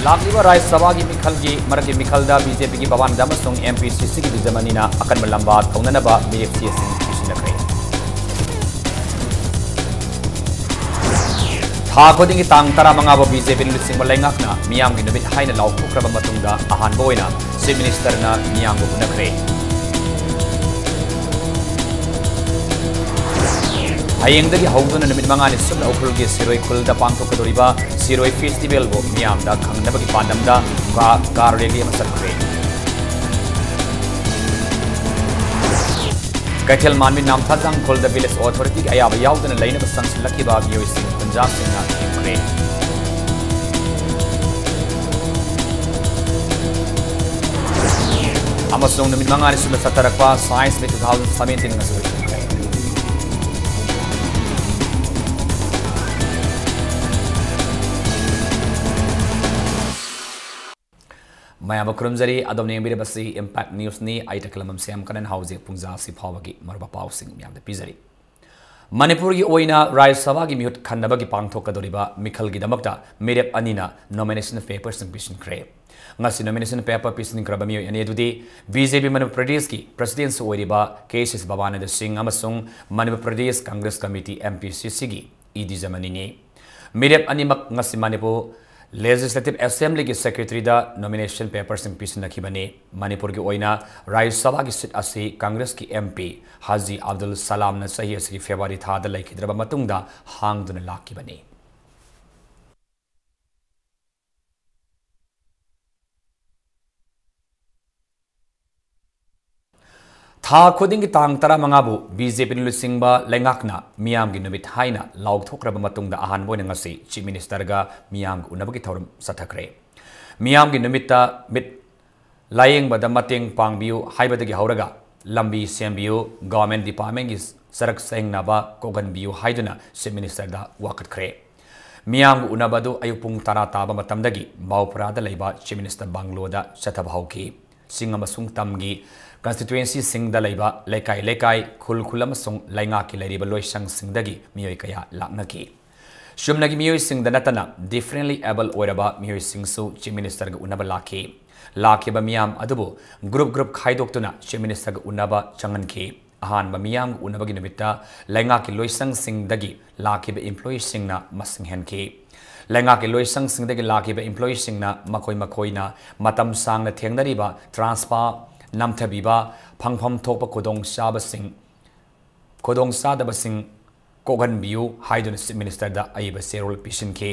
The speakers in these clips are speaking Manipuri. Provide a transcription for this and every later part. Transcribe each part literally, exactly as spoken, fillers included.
ꯂꯥꯛꯂꯤꯕ ꯔꯥꯖ꯭ꯌ ꯁꯚꯥꯒꯤ ꯃꯤꯈꯜꯒꯤ ꯃꯔꯛꯀꯤ ꯃꯤꯈꯜꯗ ꯕꯤ ꯖꯦ ꯄꯤꯒꯤ ꯚꯕꯥꯟꯗ ꯑꯃꯁꯨꯡ ꯑꯦꯝ ꯄꯤ ꯁꯤ ꯁꯤꯒꯤ ꯕꯤꯖꯃꯅꯤꯅ ꯑꯀꯟꯕ ꯂꯝꯕꯥ ꯊꯧꯅꯅꯕ ꯃꯤꯔꯦꯞ ꯆꯦꯁꯤꯡ ꯄꯤꯁꯤꯟꯅꯈ꯭ꯔꯦ꯫ ꯊꯥ ꯈꯨꯗꯤꯡꯒꯤ ꯇꯥꯡ ꯇꯔꯥꯃꯉꯥꯕꯨ ꯕꯤ ꯖꯦ ꯄꯤꯅ ꯂꯨꯆꯤꯡꯕ ꯂꯩꯉꯥꯛꯅ ꯃꯤꯌꯥꯝꯒꯤ ꯅꯨꯃꯤꯠ ꯍꯥꯏꯅ ꯂꯥꯎꯊꯣꯛꯈ꯭ꯔꯕ ꯃꯇꯨꯡꯗ ꯑꯍꯥꯟꯕ ꯑꯣꯏꯅ ꯆꯤꯐ ꯃꯤꯅꯤꯁꯇꯔꯅ ꯃꯤꯌꯥꯝꯕꯨ ꯎꯅꯈ꯭ꯔꯦ꯫ ꯍꯌꯦꯡꯗꯒꯤ ꯍꯧꯗꯨꯅ ꯅꯨꯃꯤꯠ ꯃꯉꯥꯅꯤ ꯁꯨꯞꯅ ꯎꯈ꯭ꯔꯨꯜꯒꯤ ꯁꯤꯔꯣꯏ ꯈꯨꯜꯗ ꯄꯥꯡꯊꯣꯛꯀꯗꯧꯔꯤꯕ ꯁꯤꯔꯣꯏ ꯐꯦꯁꯇꯤꯚꯦꯜꯕꯨ ꯃꯤꯌꯥꯝꯗ ꯈꯪꯅꯕꯒꯤ ꯄꯥꯟꯗꯝꯗ ꯀꯥ-, ꯀꯥꯔ ꯔꯦꯂꯤ ꯑꯃ ꯆꯠꯈ꯭ꯔꯦ꯫ ꯀꯩꯊꯦꯜ ꯃꯥꯟꯕꯤ ꯅꯥꯝꯊꯥꯖꯥꯡ ꯈꯨꯜꯗ ꯚꯤꯂꯦꯖ ꯑꯣꯊꯣꯔꯤꯇꯤꯒꯤ ꯑꯌꯥꯕ ꯌꯥꯎꯗꯅ ꯂꯩꯅꯕ ꯆꯪꯁꯤꯜꯂꯛꯈꯤꯕ ꯃꯤꯑꯣꯏꯁꯤꯡ ꯈꯨꯟꯖꯥꯁꯤꯡꯅ ꯊꯤꯡꯈ꯭ꯔꯦ꯫ ꯑꯃꯁꯨꯡ ꯅꯨꯃꯤꯠ ꯃꯉꯥꯅꯤ ꯁꯨꯞꯅ ꯆꯠꯊꯔꯛꯄ Science Meet two thousand seventeen ꯉꯁꯤ ꯂꯣꯏꯁꯤꯟꯈ꯭ꯔꯦ꯫ ꯃꯌꯥꯝꯕꯨ ꯈꯨꯔꯨꯝꯖꯔꯤ꯫ ꯑꯗꯣꯝꯅ ꯌꯦꯡꯕꯤꯔꯤꯕꯁꯤ Impact Newsꯅꯤ꯫ ꯑꯩ ꯇꯈꯦꯂꯝꯕꯝ ꯁ꯭ꯌꯥꯝ ꯀꯔꯟ꯫ ꯍꯧꯖꯤꯛ ꯄꯨꯡꯖꯥ ꯑꯁꯤ ꯐꯥꯎꯕꯒꯤ ꯃꯔꯨꯑꯣꯏꯕ ꯄꯥꯎꯁꯤꯡ ꯃꯌꯥꯝꯗ ꯄꯤꯖꯔꯤ꯫ ꯃꯅꯤꯄꯨꯔꯒꯤ ꯑꯣꯏꯅ ꯔꯥꯖ꯭ꯌ ꯁꯚꯥꯒꯤ ꯃꯤꯍꯨꯠ ꯈꯟꯅꯕꯒꯤ ꯄꯥꯡꯊꯣꯛꯀꯗꯧꯔꯤꯕ ꯃꯤꯈꯜꯒꯤꯗꯃꯛꯇ ꯃꯤꯔꯦꯞ ꯑꯅꯤꯅ nomination paperꯁꯤꯡ ꯄꯤꯁꯤꯟꯈ꯭ꯔꯦ꯫ ꯉꯁꯤ nomination paper ꯄꯤꯁꯤꯟꯈ꯭ꯔꯕ ꯃꯤꯑꯣꯏ ꯑꯅꯤ ꯑꯗꯨꯗꯤ ꯕꯤ ꯖꯦ ꯄꯤ ꯃꯅꯤꯄꯨꯔ ꯄ꯭ꯔꯗꯦꯁꯀꯤ ꯄ꯭ꯔꯁꯤꯗꯦꯟꯁꯨ ꯑꯣꯏꯔꯤꯕ ꯀꯦ ꯁꯤꯁ ꯚꯕꯥꯅꯟꯗ ꯁꯤꯡ ꯑꯃꯁꯨꯡ Manipur Pradesh Congress committee, M P ꯁꯤ ꯁꯤꯒꯤ ꯏ ꯗꯤꯖꯃꯅꯤꯅꯤ꯫ ꯃꯤꯔꯦꯞ ꯑꯅꯤꯃꯛ ꯉꯁꯤ ꯃꯅꯤꯄꯨꯔ Legislative Assemblyꯒꯤ secretaryꯗ nomination paperꯁꯤꯡ ꯄꯤꯁꯤꯟꯅꯈꯤꯕꯅꯤ꯫ ꯃꯅꯤꯄꯨꯔꯒꯤ ꯑꯣꯏꯅ ꯔꯥꯖ꯭ꯌ ꯁꯚꯥꯒꯤ seat ꯑꯁꯤ ꯀꯪꯒ꯭ꯔꯦꯁꯀꯤ ꯑꯦꯝ ꯄꯤ ꯍꯥꯖꯤ ꯑꯕꯗꯨꯜ ꯁꯂꯥꯝꯅ ꯆꯍꯤ ꯑꯁꯤꯒꯤ February ꯊꯥꯗ ꯂꯩꯈꯤꯗ꯭ꯔꯕ ꯃꯇꯨꯡꯗ ꯍꯥꯡꯗꯨꯅ ꯂꯥꯛꯈꯤꯕꯅꯤ꯫ ꯊꯥ ꯈꯨꯗꯤꯡꯒꯤ ꯇꯥꯡ ꯇꯔꯥꯃꯉꯥꯕꯨ ꯕꯤ ꯖꯦ ꯄꯤꯅ ꯂꯨꯆꯤꯡꯕ ꯂꯩꯉꯥꯛꯅ ꯃꯤꯌꯥꯝꯒꯤ ꯅꯨꯃꯤꯠ ꯍꯥꯏꯅ ꯂꯥꯎꯊꯣꯛꯈ꯭ꯔꯕ ꯃꯇꯨꯡꯗ ꯑꯍꯥꯟꯕ ꯑꯣꯏꯅ ꯉꯁꯤ Chief Ministerꯒ ꯃꯤꯌꯥꯝꯒ ꯎꯅꯕꯒꯤ ꯊꯧꯔꯝ ꯆꯠꯊꯈ꯭ꯔꯦ꯫ ꯃꯤꯌꯥꯝꯒꯤ ꯅꯨꯃꯤꯠꯇ ꯃꯤꯠ ꯂꯥꯌꯦꯡꯕꯗ ꯃꯇꯦꯡ ꯄꯥꯡꯕꯤꯌꯨ ꯍꯥꯏꯕꯗꯒꯤ ꯍꯧꯔꯒ ꯂꯝꯕꯤ ꯁꯦꯝꯕꯤꯌꯨ, Government Departmentꯀꯤ ꯆꯔꯛ ꯁꯦꯡꯅꯕ ꯀꯣꯛꯍꯟꯕꯤꯌꯨ ꯍꯥꯏꯗꯨꯅ Chief Ministerꯗ ꯋꯥꯀꯠꯈ꯭ꯔꯦ꯫ ꯃꯤꯌꯥꯝꯒ ꯎꯅꯕ ꯑꯗꯨ ꯑꯌꯨꯛ ꯄꯨꯡ ꯇꯔꯥ ꯇꯥꯕ ꯃꯇꯝꯗꯒꯤ ꯃꯧꯄ꯭ꯔꯥꯗ ꯂꯩꯕ Chief Minister Bungalow ꯆꯠꯊꯕ ꯍꯧꯈꯤ꯫ ꯆꯤꯡ ꯑꯃꯁꯨꯡ ꯇꯝꯒꯤ constituencyꯁꯤꯡꯗ ꯂꯩꯕ ꯂꯩꯀꯥꯏ ꯂꯩꯀꯥꯏ, ꯈꯨꯜ ꯈꯨꯜ ꯑꯃꯁꯨꯡ ꯂꯩꯉꯥꯛꯀꯤ ꯂꯩꯔꯤꯕ ꯂꯣꯏꯁꯪꯁꯤꯡꯗꯒꯤ ꯃꯤꯑꯣꯏ ꯀꯌꯥ ꯂꯥꯛꯅꯈꯤ꯫ ꯆꯨꯝꯅꯒꯤ ꯃꯤꯑꯣꯏꯁꯤꯡꯗ ꯅꯠꯇꯅ differently able ꯑꯣꯏꯔꯕ ꯃꯤꯑꯣꯏꯁꯤꯡꯁꯨ Chief Minister ꯒ ꯎꯅꯕ ꯂꯥꯛꯈꯤ꯫ ꯂꯥꯛꯈꯤꯕ ꯃꯤꯌꯥꯝ ꯑꯗꯨꯕꯨ group group ꯈꯥꯏꯗꯣꯛꯇꯨꯅ Chief Minister ꯒ ꯎꯅꯕ ꯆꯪꯍꯟꯈꯤ꯫ ꯑꯍꯥꯟꯕ ꯃꯤꯌꯥꯝꯒ ꯎꯅꯕꯒꯤ ꯅꯨꯃꯤꯠꯇ ꯂꯩꯉꯥꯛꯀꯤ ꯂꯣꯏꯁꯪꯁꯤꯡꯗꯒꯤ ꯂꯥꯛꯈꯤꯕ employee ꯁꯤꯡꯅ ꯃꯁꯤꯡ ꯍꯦꯟꯈꯤ꯫ ꯂꯩꯉꯥꯛꯀꯤ ꯂꯣꯏꯁꯪꯁꯤꯡꯗꯒꯤ ꯂꯥꯛꯈꯤꯕ employee ꯁꯤꯡꯅ ꯃꯈꯣꯏ ꯃꯈꯣꯏꯅ ꯃꯇꯝ ꯁꯥꯡꯅ ꯊꯦꯡꯅꯔꯤꯕ transfer, ꯅꯝꯊꯕꯤꯕ, ꯐꯪꯐꯝ ꯊꯣꯛꯄ ꯈꯨꯗꯣꯡꯆꯥꯕꯁꯤꯡ, ꯈꯨꯗꯣꯡꯆꯥꯗꯕꯁꯤꯡ ꯀꯣꯛꯍꯟꯕꯤꯌꯨ ꯍꯥꯏꯗꯨꯅ Chief Minister ꯗ ꯑꯏꯕ ꯆꯦꯔꯣꯜ ꯄꯤꯁꯤꯟꯈꯤ꯫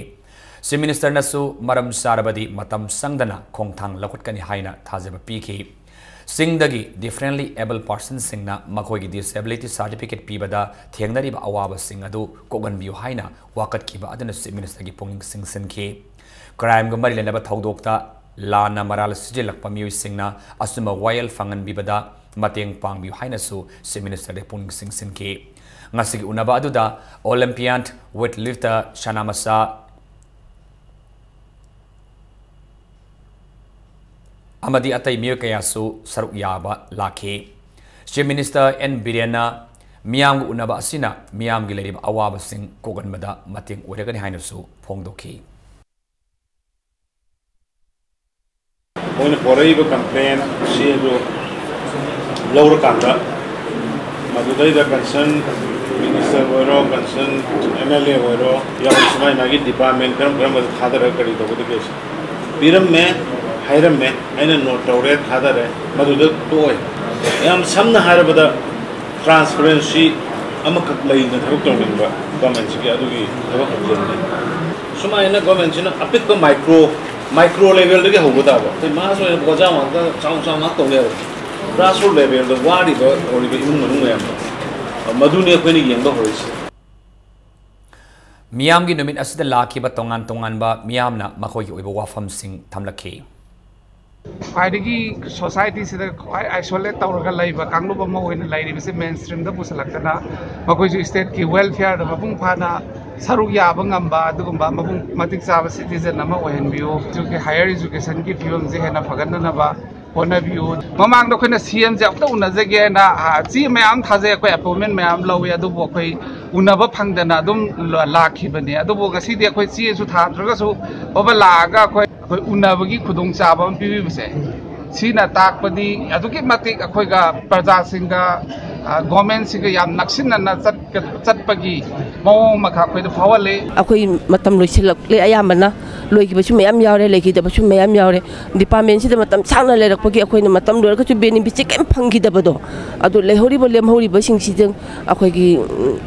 Chief Minister ꯅꯁꯨ ꯃꯔꯝ ꯆꯥꯔꯕꯗꯤ ꯃꯇꯝ ꯆꯪꯗꯅ ꯈꯣꯡꯊꯥꯡ ꯂꯧꯈꯠꯀꯅꯤ ꯍꯥꯏꯅ ꯊꯥꯖꯕ ꯄꯤꯈꯤ꯫ ꯆꯤꯡꯗꯒꯤ differently able person ꯁꯤꯡꯅ ꯃꯈꯣꯏꯒꯤ disability certificate ꯄꯤꯕꯗ ꯊꯦꯡꯅꯔꯤꯕ ꯑꯋꯥꯕꯁꯤꯡ ꯑꯗꯨ ꯀꯣꯛꯍꯟꯕꯤꯌꯨ ꯍꯥꯏꯅ ꯋꯥꯀꯠꯈꯤꯕ ꯑꯗꯨꯅ Chief Minister ꯒꯤ ꯄꯨꯛꯅꯤꯡ ꯆꯤꯡꯁꯤꯟꯈꯤ꯫ Crime ꯒ ꯃꯔꯤ ꯂꯩꯅꯕ ꯊꯧꯗꯣꯛꯇ ꯂꯥꯟꯅ ꯃꯔꯥꯜ ꯁꯤꯖꯤꯜꯂꯛꯄ ꯃꯤꯑꯣꯏꯁꯤꯡꯅ ꯑꯆꯨꯝꯕ ꯋꯥꯌꯦꯜ ꯐꯪꯍꯟꯕꯤꯕꯗ ꯃꯇꯦꯡ ꯄꯥꯡꯕꯤꯌꯨ ꯍꯥꯏꯅꯁꯨ Chief Minister ꯗ ꯄꯨꯛꯅꯤꯡ ꯆꯤꯡꯁꯤꯟꯈꯤ꯫ ꯉꯁꯤꯒꯤ ꯎꯅꯕ ꯑꯗꯨꯗ Olympian weightlifter ꯁꯅꯥꯃꯆꯥ ꯑꯃꯗꯤ ꯑꯇꯩ ꯃꯤꯑꯣꯏ ꯀꯌꯥꯁꯨ ꯁꯔꯨꯛ ꯌꯥꯕ ꯂꯥꯛꯈꯤ꯫ Chief Minister ꯑꯦꯟ ꯕꯤꯔꯦꯟꯅ ꯃꯤꯌꯥꯝꯒ ꯎꯅꯕ ꯑꯁꯤꯅ ꯃꯤꯌꯥꯝꯒꯤ ꯂꯩꯔꯤꯕ ꯑꯋꯥꯕꯁꯤꯡ ꯀꯣꯛꯍꯟꯕꯗ ꯃꯇꯦꯡ ꯑꯣꯏꯔꯒꯅꯤ ꯍꯥꯏꯅꯁꯨ ꯐꯣꯡꯗꯣꯛꯈꯤ꯫ ꯃꯣꯏꯅ ꯄꯣꯔꯛꯏꯕ complaint ꯁꯤ ꯑꯗꯨ ꯂꯧꯔꯀꯥꯟꯗ ꯃꯗꯨꯗꯩꯗ concern minister ꯑꯣꯏꯔꯣ, concern M L A ꯑꯣꯏꯔꯣ, ꯌꯥꯎꯔꯁꯨ ꯃꯥꯏ ꯃꯥꯒꯤ department ꯀꯔꯝ ꯀꯔꯝꯕꯗ ꯊꯥꯗꯔꯒ ꯀꯔꯤ ꯇꯧꯒꯗꯒꯦ ꯁꯤ ꯄꯤꯔꯝꯃꯦ, ꯍꯥꯏꯔꯝꯃꯦ, ꯑꯩꯅ note ꯇꯧꯔꯦ, ꯊꯥꯗꯔꯦ, ꯃꯗꯨꯗ ꯇꯣꯛꯑꯣꯏ꯫ ꯌꯥꯝ ꯁꯝꯅ ꯍꯥꯏꯔꯕꯗ transparency ꯑꯃꯈꯛ ꯂꯩꯅ ꯊꯕꯛ ꯇꯧꯅꯤꯡꯕ government ꯁꯤꯒꯤ ꯑꯗꯨꯒꯤ ꯊꯕꯛ ꯍꯧꯖꯕꯅꯤ꯫ ꯁꯨꯃꯥꯏꯅ government ꯁꯤꯅ ꯑꯄꯤꯛꯄ micro, micro level ꯗꯒꯤ ꯍꯧꯕ ꯇꯥꯕ꯫ ꯑꯩꯈꯣꯏ mass ꯑꯣꯏꯅ ꯕꯣꯖꯥ ꯉꯥꯛꯇ ꯆꯥꯎ ꯆꯥꯎ ꯉꯥꯛ ꯇꯧ ꯂꯩꯔꯦ꯫ Grassroot level ꯗ ꯋꯥꯔꯤꯕ ꯍꯧꯔꯤꯕ ꯏꯃꯨꯡ ꯃꯅꯨꯡ ꯃꯌꯥꯝꯗꯣ ꯃꯗꯨꯅꯤ ꯑꯩꯈꯣꯏꯅ ꯌꯦꯡꯕ ꯍꯧꯔꯛꯏꯁꯦ꯫ ꯃꯤꯌꯥꯝꯒꯤ ꯅꯨꯃꯤꯠ ꯑꯁꯤꯗ ꯂꯥꯛꯈꯤꯕ ꯇꯣꯉꯥꯟ ꯇꯣꯉꯥꯟꯕ ꯃꯤꯌꯥꯝꯅ ꯃꯈꯣꯏꯒꯤ ꯑꯣꯏꯕ ꯋꯥꯐꯝꯁꯤꯡ ꯊꯝꯂꯛꯈꯤ꯫ ꯈ꯭ꯋꯥꯏꯗꯒꯤ society ꯁꯤꯗ ꯈ꯭ꯋꯥꯏ isolate ꯇꯧꯔꯒ ꯂꯩꯕ ꯀꯥꯡꯂꯨꯞ ꯑꯃ ꯑꯣꯏꯅ ꯂꯩꯔꯤꯕꯁꯤ mainstream ꯗ ꯄꯨꯁꯤꯜꯂꯛꯇꯅ ꯃꯈꯣꯏꯁꯨ state ꯀꯤ welfare ꯗ ꯃꯄꯨꯡ ꯐꯥꯅ ꯁꯔꯨꯛ ꯌꯥꯕ ꯉꯝꯕ ꯑꯗꯨꯒꯨꯝꯕ ꯃꯄꯨꯡ ꯃꯇꯤꯛ ꯆꯥꯕ citizen ꯑꯃ ꯑꯣꯏꯍꯟꯕꯤꯌꯨ꯫ ꯑꯗꯨꯒꯤ higher education ꯒꯤ ꯐꯤꯕꯝꯁꯦ ꯍꯦꯟꯅ ꯐꯒꯠꯅꯅꯕ ꯍꯣꯠꯅꯕꯤꯌꯨ꯫ ꯃꯃꯥꯡꯗ ꯑꯩꯈꯣꯏꯅ C M ꯁꯦ ꯑꯝꯇ ꯎꯅꯖꯒꯦꯅ, ꯑ, ꯆꯦ ꯃꯌꯥꯝ ꯊꯥꯖꯩ, ꯑꯩꯈꯣꯏ appointment ꯃꯌꯥꯝ ꯂꯧꯋꯤ, ꯑꯗꯨꯕꯨ ꯑꯩꯈꯣꯏ ꯎꯅꯕ ꯐꯪꯗꯅ ꯑꯗꯨꯝ ꯂ-, ꯂꯥꯛꯈꯤꯕꯅꯦ꯫ ꯑꯗꯨꯕꯨ ꯉꯁꯤꯗꯤ ꯑꯩꯈꯣꯏ ꯆꯦꯁꯨ ꯊꯥꯗ꯭ꯔꯒꯁꯨ ꯐꯥꯎꯕ ꯂꯥꯛꯑꯒ ꯑꯩꯈꯣꯏ, ꯑꯩꯈꯣꯏ ꯎꯅꯕꯒꯤ ꯈꯨꯗꯣꯡꯆꯥꯕ ꯑꯃ ꯄꯤꯕꯤꯕꯁꯦ, ꯁꯤꯅ ꯇꯥꯛꯄꯗꯤ ꯑꯗꯨꯛꯀꯤ ꯃꯇꯤꯛ ꯑꯩꯈꯣꯏꯒ ꯄ꯭ꯔꯖꯥꯁꯤꯡꯒ, ꯑ, ꯒꯣꯔꯃꯦꯟꯁꯤꯒ ꯌꯥꯝ ꯅꯛꯁꯤꯟꯅꯅ ꯆꯠꯀ-, ꯆꯠꯄꯒꯤ ꯃꯑꯣꯡ ꯑꯃꯈꯛ ꯑꯩꯈꯣꯏꯗ ꯐꯥꯎꯍꯜꯂꯤ꯫ ꯑꯩꯈꯣꯏ ꯃꯇꯝ ꯂꯣꯏꯁꯤꯜꯂꯛꯂꯦ ꯑꯌꯥꯝꯕꯅ꯫ ꯂꯣꯏꯈꯤꯕꯁꯨ ꯃꯌꯥꯝ ꯌꯥꯎꯔꯦ, ꯂꯩꯈꯤꯗꯕꯁꯨ ꯃꯌꯥꯝ ꯌꯥꯎꯔꯦ꯫ ꯗꯤꯄꯥꯔꯠꯃꯦꯟꯁꯤꯗ ꯃꯇꯝ ꯁꯥꯡꯅ ꯂꯩꯔꯛꯄꯒꯤ ꯑꯩꯈꯣꯏꯅ ꯃꯇꯝ ꯂꯣꯏꯔꯒꯁꯨ ꯕꯦꯅꯤꯐꯤꯠꯁꯦ ꯀꯩꯝ ꯐꯪꯈꯤꯗꯕꯗꯣ, ꯑꯗꯨ ꯂꯩꯍꯧꯔꯤꯕ ꯂꯦꯝꯍꯧꯔꯤꯕꯁꯤꯡꯁꯤꯗ ꯑꯩꯈꯣꯏꯒꯤ, ꯎꯝ,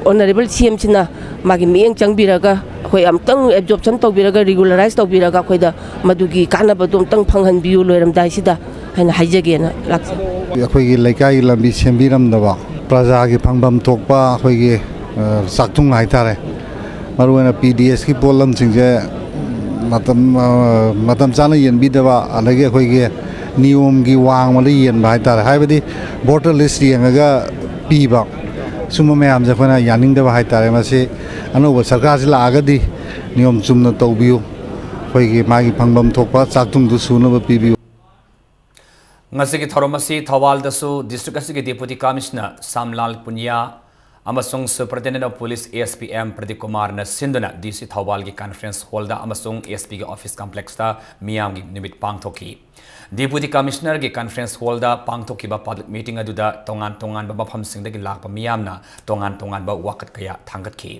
ꯑꯣꯅꯔꯦꯕꯜ ꯁꯤ ꯑꯦꯝꯁꯤꯅ ꯃꯥꯒꯤ ꯃꯤꯠꯌꯦꯡ ꯆꯪꯕꯤꯔꯒ ꯑꯩꯈꯣꯏ ꯑꯃꯨꯛꯇꯪ ꯑꯦꯕꯖꯣꯔꯞꯁꯟ ꯇꯧꯕꯤꯔꯒ, ꯔꯤꯒꯨꯂꯔꯥꯏꯁ ꯇꯧꯕꯤꯔꯒ ꯑꯩꯈꯣꯏꯗ ꯃꯗꯨꯒꯤ ꯀꯥꯟꯅꯕꯗꯣ ꯑꯃꯨꯛꯇꯪ ꯐꯪꯍꯟꯕꯤꯌꯨ ꯂꯣꯏꯔꯝꯗꯥꯏꯁꯤꯗ ꯍꯥꯏꯅ ꯍꯥꯏꯖꯒꯦꯅ ꯂꯥꯛꯆꯩ꯫ ꯑꯩꯈꯣꯏꯒꯤ ꯂꯩꯀꯥꯏꯒꯤ ꯂꯝꯕꯤ ꯁꯦꯝꯕꯤꯔꯝꯗꯕ, ꯄ꯭ꯔꯖꯥꯒꯤ ꯐꯪꯐꯝ ꯊꯣꯛꯄ ꯑꯩꯈꯣꯏꯒꯤ, ꯑ, ꯆꯥꯛꯊꯨꯡ ꯍꯥꯏꯇꯥꯔꯦ, ꯃꯔꯨꯑꯣꯏꯅ ꯄꯤ ꯗꯤ ꯑꯦꯁꯀꯤ ꯄꯣꯠꯂꯝꯁꯤꯡꯁꯦ ꯃꯇꯝ, ꯑ, ꯃꯇꯝ ꯆꯥꯅ ꯌꯦꯟꯕꯤꯗꯕ, ꯑꯗꯒꯤ ꯑꯩꯈꯣꯏꯒꯤ ꯅꯤꯌꯣꯝꯒꯤ ꯋꯥꯡꯃꯗ ꯌꯦꯟꯕ ꯍꯥꯏꯇꯥꯔꯦ, ꯍꯥꯏꯕꯗꯤ ꯚꯣꯇꯔ ꯂꯤꯁ ꯌꯦꯡꯉꯒ ꯄꯤꯕ, ꯁꯨꯝꯕ ꯃꯌꯥꯝꯁꯦ ꯑꯩꯈꯣꯏꯅ ꯌꯥꯅꯤꯡꯗꯕ ꯍꯥꯏꯇꯥꯔꯦ꯫ ꯃꯁꯤ ꯑꯅꯧꯕ ꯁꯔꯀꯥꯔꯁꯤ ꯂꯥꯛꯑꯒꯗꯤ ꯅꯤꯌꯣꯝ ꯆꯨꯝꯅ ꯇꯧꯕꯤꯌꯨ, ꯑꯩꯈꯣꯏꯒꯤ ꯃꯥꯒꯤ ꯐꯪꯐꯝ ꯊꯣꯛꯄ ꯆꯥꯛꯊꯨꯡꯗꯨ ꯁꯨꯅꯕ ꯄꯤꯕꯤꯌꯨ꯫ ꯉꯁꯤꯒꯤ ꯊꯧꯔꯝ ꯑꯁꯤ ꯊꯧꯕꯥꯜꯗꯁꯨ ꯗꯤꯁꯇ꯭ꯔꯤꯛ ꯑꯁꯤꯒꯤ ꯗꯤꯄꯨꯇꯤ ꯀꯃꯤꯁꯅꯔ ꯁꯥꯝꯂꯥꯜ ꯄꯨꯅꯤꯌꯥ ꯑꯃꯁꯨꯡ superintendent of police, S P M Pradeep ꯀꯨꯃꯥꯔꯅ ꯁꯤꯟꯗꯨꯅ ꯗꯤ ꯁꯤ ꯊꯧꯕꯥꯜꯒꯤ ꯀꯟꯐꯔꯦꯟꯁ ꯍꯣꯜꯗ ꯑꯃꯁꯨꯡ ꯑꯦꯁ ꯄꯤꯒꯤ ꯑꯣꯐꯤꯁ ꯀꯝꯄ꯭ꯂꯦꯛꯁꯇ ꯃꯤꯌꯥꯝꯒꯤ ꯅꯨꯃꯤꯠ ꯄꯥꯡꯊꯣꯛꯈꯤ꯫ ꯗꯤꯄꯨꯇꯤ ꯀꯃꯤꯁꯅꯔꯒꯤ ꯀꯟꯐꯔꯦꯟꯁ ꯍꯣꯜꯗ ꯄꯥꯡꯊꯣꯛꯈꯤꯕ ꯄꯕ꯭ꯂꯤꯛ ꯃꯤꯇꯤꯡ ꯑꯗꯨꯗ ꯇꯣꯉꯥꯟ ꯇꯣꯉꯥꯟꯕ ꯃꯐꯝꯁꯤꯡꯗꯒꯤ ꯂꯥꯛꯄ ꯃꯤꯌꯥꯝꯅ ꯇꯣꯉꯥꯟ ꯇꯣꯉꯥꯟꯕ ꯋꯥꯀꯠ ꯀꯌꯥ ꯊꯥꯡꯒꯠꯈꯤ꯫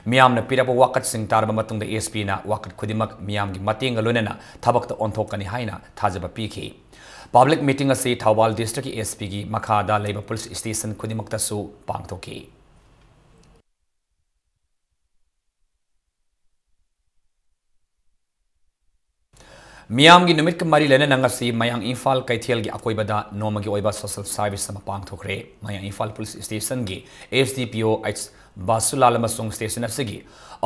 ꯃꯤꯌꯥꯝꯅ ꯄꯤꯔꯛꯄ ꯋꯥꯀꯠꯁꯤꯡ ꯇꯥꯔꯕ ꯃꯇꯨꯡꯗ ꯑꯦꯁ ꯄꯤꯅ ꯋꯥꯀꯠ ꯈꯨꯗꯤꯡꯃꯛ ꯃꯤꯌꯥꯝꯒꯤ ꯃꯇꯦꯡꯒ ꯂꯣꯏꯅꯅ ꯊꯕꯛꯇ ꯑꯣꯟꯊꯣꯛꯀꯅꯤ ꯍꯥꯏꯅ ꯊꯥꯖꯕ ꯄꯤꯈꯤ꯫ ꯄꯕ꯭ꯂꯤꯛ ꯃꯤꯇꯤꯡ ꯑꯁꯤ ꯊꯧꯕꯥꯜ ꯗꯤꯁꯇ꯭ꯔꯤꯛꯀꯤ ꯑꯦꯁ ꯄꯤꯒꯤ ꯃꯈꯥꯗ ꯂꯩꯕ ꯄꯨꯂꯤꯁ ꯁ꯭ꯇꯦꯁꯟ ꯈꯨꯗꯤꯡꯃꯛꯇꯁꯨ ꯄꯥꯡꯊꯣꯛꯈꯤ꯫ ꯃꯤꯌꯥꯝꯒꯤ ꯅꯨꯃꯤꯠꯀ ꯃꯔꯤ ꯂꯩꯅꯅ ꯉꯁꯤ ꯃꯌꯥꯡ ꯏꯝꯐꯥꯜ ꯀꯩꯊꯦꯜꯒꯤ ꯑꯀꯣꯏꯕꯗ ꯅꯣꯡꯃꯒꯤ ꯑꯣꯏꯕ ꯁꯣꯁꯦꯜ ꯁꯥꯔꯚꯤꯁ ꯑꯃ ꯄꯥꯡꯊꯣꯛꯈ꯭ꯔꯦ꯫ ꯃꯌꯥꯡ ꯏꯝꯐꯥꯜ ꯄꯨꯂꯤꯁ ꯁ꯭ꯇꯦꯁꯟꯒꯤ ꯑꯦꯁ ꯗꯤ ꯄꯤ ꯑꯣ ꯑꯩꯆ ꯕꯥꯁꯨꯂꯥꯜ ꯑꯃꯁꯨꯡ ꯁ꯭ꯇꯦꯁꯟ ꯑꯁꯤꯒꯤ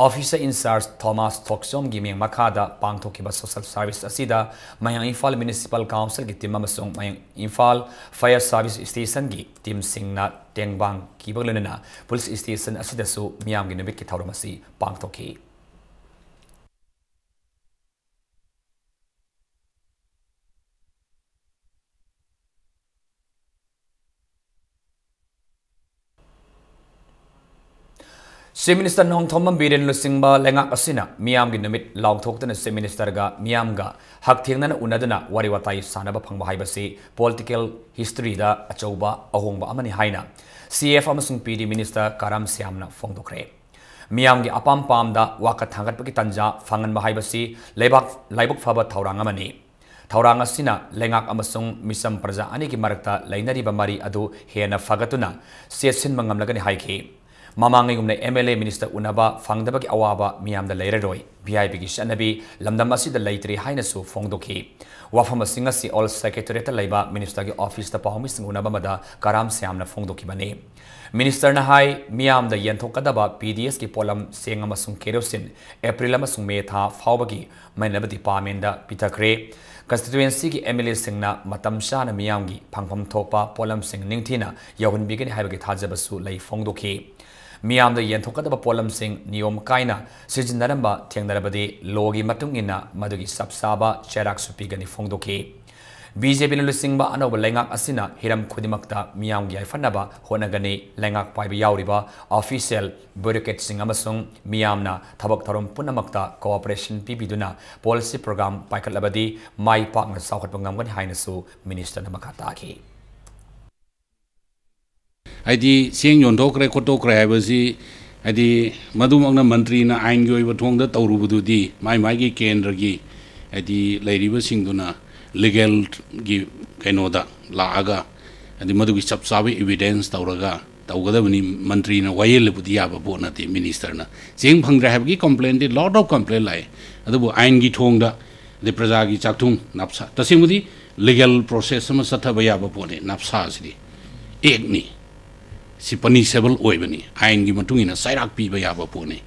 ꯑꯣꯐꯤꯁꯔ ꯏꯟꯆꯥꯔꯖ ꯊꯣꯃꯥꯁ ꯊꯣꯛꯆꯣꯝꯒꯤ ꯃꯤꯠꯌꯦꯡ ꯃꯈꯥꯗ ꯄꯥꯡꯊꯣꯛꯈꯤꯕ ꯁꯣꯁꯦꯜ ꯁꯥꯔꯚꯤꯁ ꯑꯁꯤꯗ ꯃꯌꯥꯡ ꯏꯝꯐꯥꯜ ꯃ꯭ꯌꯨꯅꯤꯁꯤꯄꯥꯜ ꯀꯥꯎꯟꯁꯤꯜꯒꯤ ꯇꯤꯝ ꯑꯃꯁꯨꯡ ꯃꯌꯥꯡ ꯏꯝꯐꯥꯜ ꯐꯥꯌꯔ ꯁꯥꯔꯚꯤꯁ ꯁ꯭ꯇꯦꯁꯟꯒꯤ ꯇꯤꯝꯁꯤꯡꯅ ꯇꯦꯡꯕꯥꯡ ꯀꯤꯕꯒ ꯂꯣꯏꯅꯅ ꯄꯨꯂꯤꯁ ꯁ꯭ꯇꯦꯁꯟ ꯑꯁꯤꯗꯁꯨ ꯃꯤꯌꯥꯝꯒꯤ ꯅꯨꯃꯤꯠꯀꯤ ꯊꯧꯔꯝ ꯑꯁꯤ ꯄꯥꯡꯊꯣꯛꯈꯤ꯫ Chief Minister ꯅꯣꯡꯊꯣꯝꯕꯝ ꯕꯤꯔꯦꯟ ꯂꯨꯆꯤꯡꯕ ꯂꯩꯉꯥꯛ ꯑꯁꯤꯅ ꯃꯤꯌꯥꯝꯒꯤ ꯅꯨꯃꯤꯠ ꯂꯥꯎꯊꯣꯛꯇꯨꯅ Chief Ministerꯒ ꯃꯤꯌꯥꯝꯒ ꯍꯛꯊꯦꯡꯅꯅ ꯎꯅꯗꯨꯅ ꯋꯥꯔꯤ ꯋꯥꯇꯥꯏ ꯁꯥꯟꯅꯕ ꯐꯪꯕ ꯍꯥꯏꯕꯁꯤ political historyꯗ ꯑꯆꯧꯕ ꯑꯍꯣꯡꯕ ꯑꯃꯅꯤ ꯍꯥꯏꯅ CF ꯑꯃꯁꯨꯡ PD Minister ꯀꯔꯥꯝ ꯁ꯭ꯌꯥꯝꯅ ꯐꯣꯡꯗꯣꯛꯈ꯭ꯔꯦ꯫ ꯃꯤꯌꯥꯝꯒꯤ ꯑꯄꯥꯝ ꯄꯥꯝꯗ ꯋꯥꯀꯠ ꯊꯥꯡꯒꯠꯄꯒꯤ ꯇꯥꯟꯖꯥ ꯐꯪꯍꯟꯕ ꯍꯥꯏꯕꯁꯤ ꯂꯩꯕꯥꯛ, ꯂꯥꯏꯕꯛ ꯐꯕ ꯊꯧꯔꯥꯡ ꯑꯃꯅꯤ꯫ ꯊꯧꯔꯥꯡ ꯑꯁꯤꯅ ꯂꯩꯉꯥꯛ ꯑꯃꯁꯨꯡ ꯃꯤꯆꯝ ꯄ꯭ꯔꯖꯥ ꯑꯅꯤꯒꯤ ꯃꯔꯛꯇ ꯂꯩꯅꯔꯤꯕ ꯃꯔꯤ ꯑꯗꯨ ꯍꯦꯟꯅ ꯐꯒꯠꯇꯨꯅ ꯆꯦꯠꯁꯤꯟꯕ ꯉꯝꯂꯒꯅꯤ ꯍꯥꯏꯈꯤ꯫ ꯃꯃꯥꯡꯉꯩꯒꯨꯝꯅ MLA Minister ꯎꯅꯕ ꯐꯪꯗꯕꯒꯤ ꯑꯋꯥꯕ ꯃꯤꯌꯥꯝꯗ ꯂꯩꯔꯔꯣꯏ꯫ VIPꯒꯤ ꯆꯠꯅꯕꯤ ꯂꯝꯗꯝ ꯑꯁꯤꯗ ꯂꯩꯇ꯭ꯔꯤ ꯍꯥꯏꯅꯁꯨ ꯐꯣꯡꯗꯣꯛꯈꯤ꯫ ꯋꯥꯐꯝꯁꯤꯡ ꯑꯁꯤ Old Secretariatꯇ ꯂꯩꯕ Ministerꯒꯤ officeꯇ ꯄꯥꯎꯃꯤꯁꯤꯡ ꯎꯅꯕ ꯑꯃꯗ ꯀꯔꯥꯝ ꯁ꯭ꯌꯥꯝꯅ ꯐꯣꯡꯗꯣꯛꯈꯤꯕꯅꯤ꯫ Ministerꯅ ꯍꯥꯏ, ꯃꯤꯌꯥꯝꯗ ꯌꯦꯟꯊꯣꯛꯀꯗꯕ PDSꯀꯤ ꯄꯣꯠꯂꯝ ꯆꯦꯡ ꯑꯃꯁꯨꯡ ꯀꯦꯔꯣꯁꯤꯟ April ꯑꯃꯁꯨꯡ May ꯊꯥ ꯐꯥꯎꯕꯒꯤ ꯃꯩꯅꯕ departmentꯇ ꯄꯤꯊꯈ꯭ꯔꯦ꯫ Constituencyꯒꯤ MLAꯁꯤꯡꯅ ꯃꯇꯝ ꯆꯥꯅ ꯃꯤꯌꯥꯝꯒꯤ ꯐꯪꯐꯝ ꯊꯣꯛꯄ ꯄꯣꯠꯂꯝꯁꯤꯡ ꯅꯤꯡꯊꯤꯅ ꯌꯧꯍꯟꯕꯤꯒꯅꯤ ꯍꯥꯏꯕꯒꯤ ꯊꯥꯖꯕꯁꯨ ꯂꯩ ꯐꯣꯡꯗꯣꯛꯈꯤ꯫ ꯃꯤꯌꯥꯝꯗ ꯌꯦꯟꯊꯣꯛꯀꯗꯕ ꯄꯣꯠꯂꯝꯁꯤꯡ ꯅꯤꯌꯣꯝ ꯀꯥꯏꯅ ꯁꯤꯖꯤꯟꯅꯔꯝꯕ ꯊꯦꯡꯅꯔꯕꯗꯤ lawꯒꯤ ꯃꯇꯨꯡ ꯏꯟꯅ ꯃꯗꯨꯒꯤ ꯆꯞ ꯆꯥꯕ ꯆꯩꯔꯥꯛꯁꯨ ꯄꯤꯒꯅꯤ ꯐꯣꯡꯗꯣꯛꯈꯤ꯫ BJPꯅ ꯂꯨꯆꯤꯡꯕ ꯑꯅꯧꯕ ꯂꯩꯉꯥꯛ ꯑꯁꯤꯅ ꯍꯤꯔꯝ ꯈꯨꯗꯤꯡꯃꯛꯇ ꯃꯤꯌꯥꯝꯒꯤ ꯌꯥꯏꯐꯅꯕ ꯍꯣꯠꯅꯒꯅꯤ꯫ ꯂꯩꯉꯥꯛ ꯄꯥꯏꯕ ꯌꯥꯎꯔꯤꯕ official, bureaucratꯁꯤꯡ ꯑꯃꯁꯨꯡ ꯃꯤꯌꯥꯝꯅ ꯊꯕꯛ ꯊꯧꯔꯝ ꯄꯨꯝꯅꯃꯛꯇ cooperation ꯄꯤꯕꯤꯗꯨꯅ policy program ꯄꯥꯏꯈꯠꯂꯕꯗꯤ ꯃꯥꯏ ꯄꯥꯛꯅ ꯆꯥꯎꯈꯠꯄ ꯉꯝꯒꯅꯤ ꯍꯥꯏꯅꯁꯨ Ministerꯅ ꯃꯈꯥ ꯇꯥꯈꯤ꯫ ꯍꯥꯏꯗꯤ ꯆꯦꯡ ꯌꯣꯟꯊꯣꯛꯈ꯭ꯔꯦ ꯈꯣꯠꯇꯣꯛꯈ꯭ꯔꯦ ꯍꯥꯏꯕꯁꯤ ꯍꯥꯏꯗꯤ ꯃꯗꯨꯃꯛꯅ ꯃꯟꯇ꯭ꯔꯤꯅ ꯑꯥꯏꯟꯒꯤ ꯑꯣꯏꯕ ꯊꯣꯡꯗ ꯇꯧꯔꯨꯕꯗꯨꯗꯤ ꯃꯥꯏ ꯃꯥꯏꯒꯤ ꯀꯦꯟꯗ꯭ꯔꯒꯤ ꯍꯥꯏꯗꯤ ꯂꯩꯔꯤꯕꯁꯤꯡꯗꯨꯅ legalꯒꯤ ꯀꯩꯅꯣꯗ ꯂꯥꯛꯑꯒ ꯍꯥꯏꯗꯤ ꯃꯗꯨꯒꯤ ꯆꯞ ꯆꯥꯕ evidence ꯇꯧꯔꯒ ꯇꯧꯒꯗꯕꯅꯤ꯫ ꯃꯟꯇ꯭ꯔꯤꯅ ꯋꯥꯌꯦꯜ ꯂꯧꯕꯗꯤ ꯌꯥꯕ ꯄꯣꯠ ꯅꯠꯇꯦ꯫ Ministerꯅ ꯆꯦꯡ ꯐꯪꯗ꯭ꯔꯦ ꯍꯥꯏꯕꯒꯤ complaintꯗꯤ lot of complaint ꯂꯥꯛꯑꯦ, ꯑꯗꯨꯕꯨ ꯑꯥꯏꯟꯒꯤ ꯊꯣꯡꯗ ꯑꯗꯩ ꯄ꯭ꯔꯖꯥꯒꯤ ꯆꯥꯛꯊꯨꯡ ꯅꯞꯁꯥ, ꯇꯁꯦꯡꯕꯗꯤ legal process ꯑꯃ ꯆꯠꯊꯕ ꯌꯥꯕ ꯄꯣꯠꯅꯤ꯫ ꯅꯞꯁꯥꯁꯤꯗꯤ actꯅꯤ, ꯁꯤ punishable ꯑꯣꯏꯕꯅꯤ, ꯑꯥꯏꯟꯒꯤ ꯃꯇꯨꯡ ꯏꯟꯅ ꯆꯩꯔꯥꯛ ꯄꯤꯕ ꯌꯥꯕ ꯄꯣꯠꯅꯤ꯫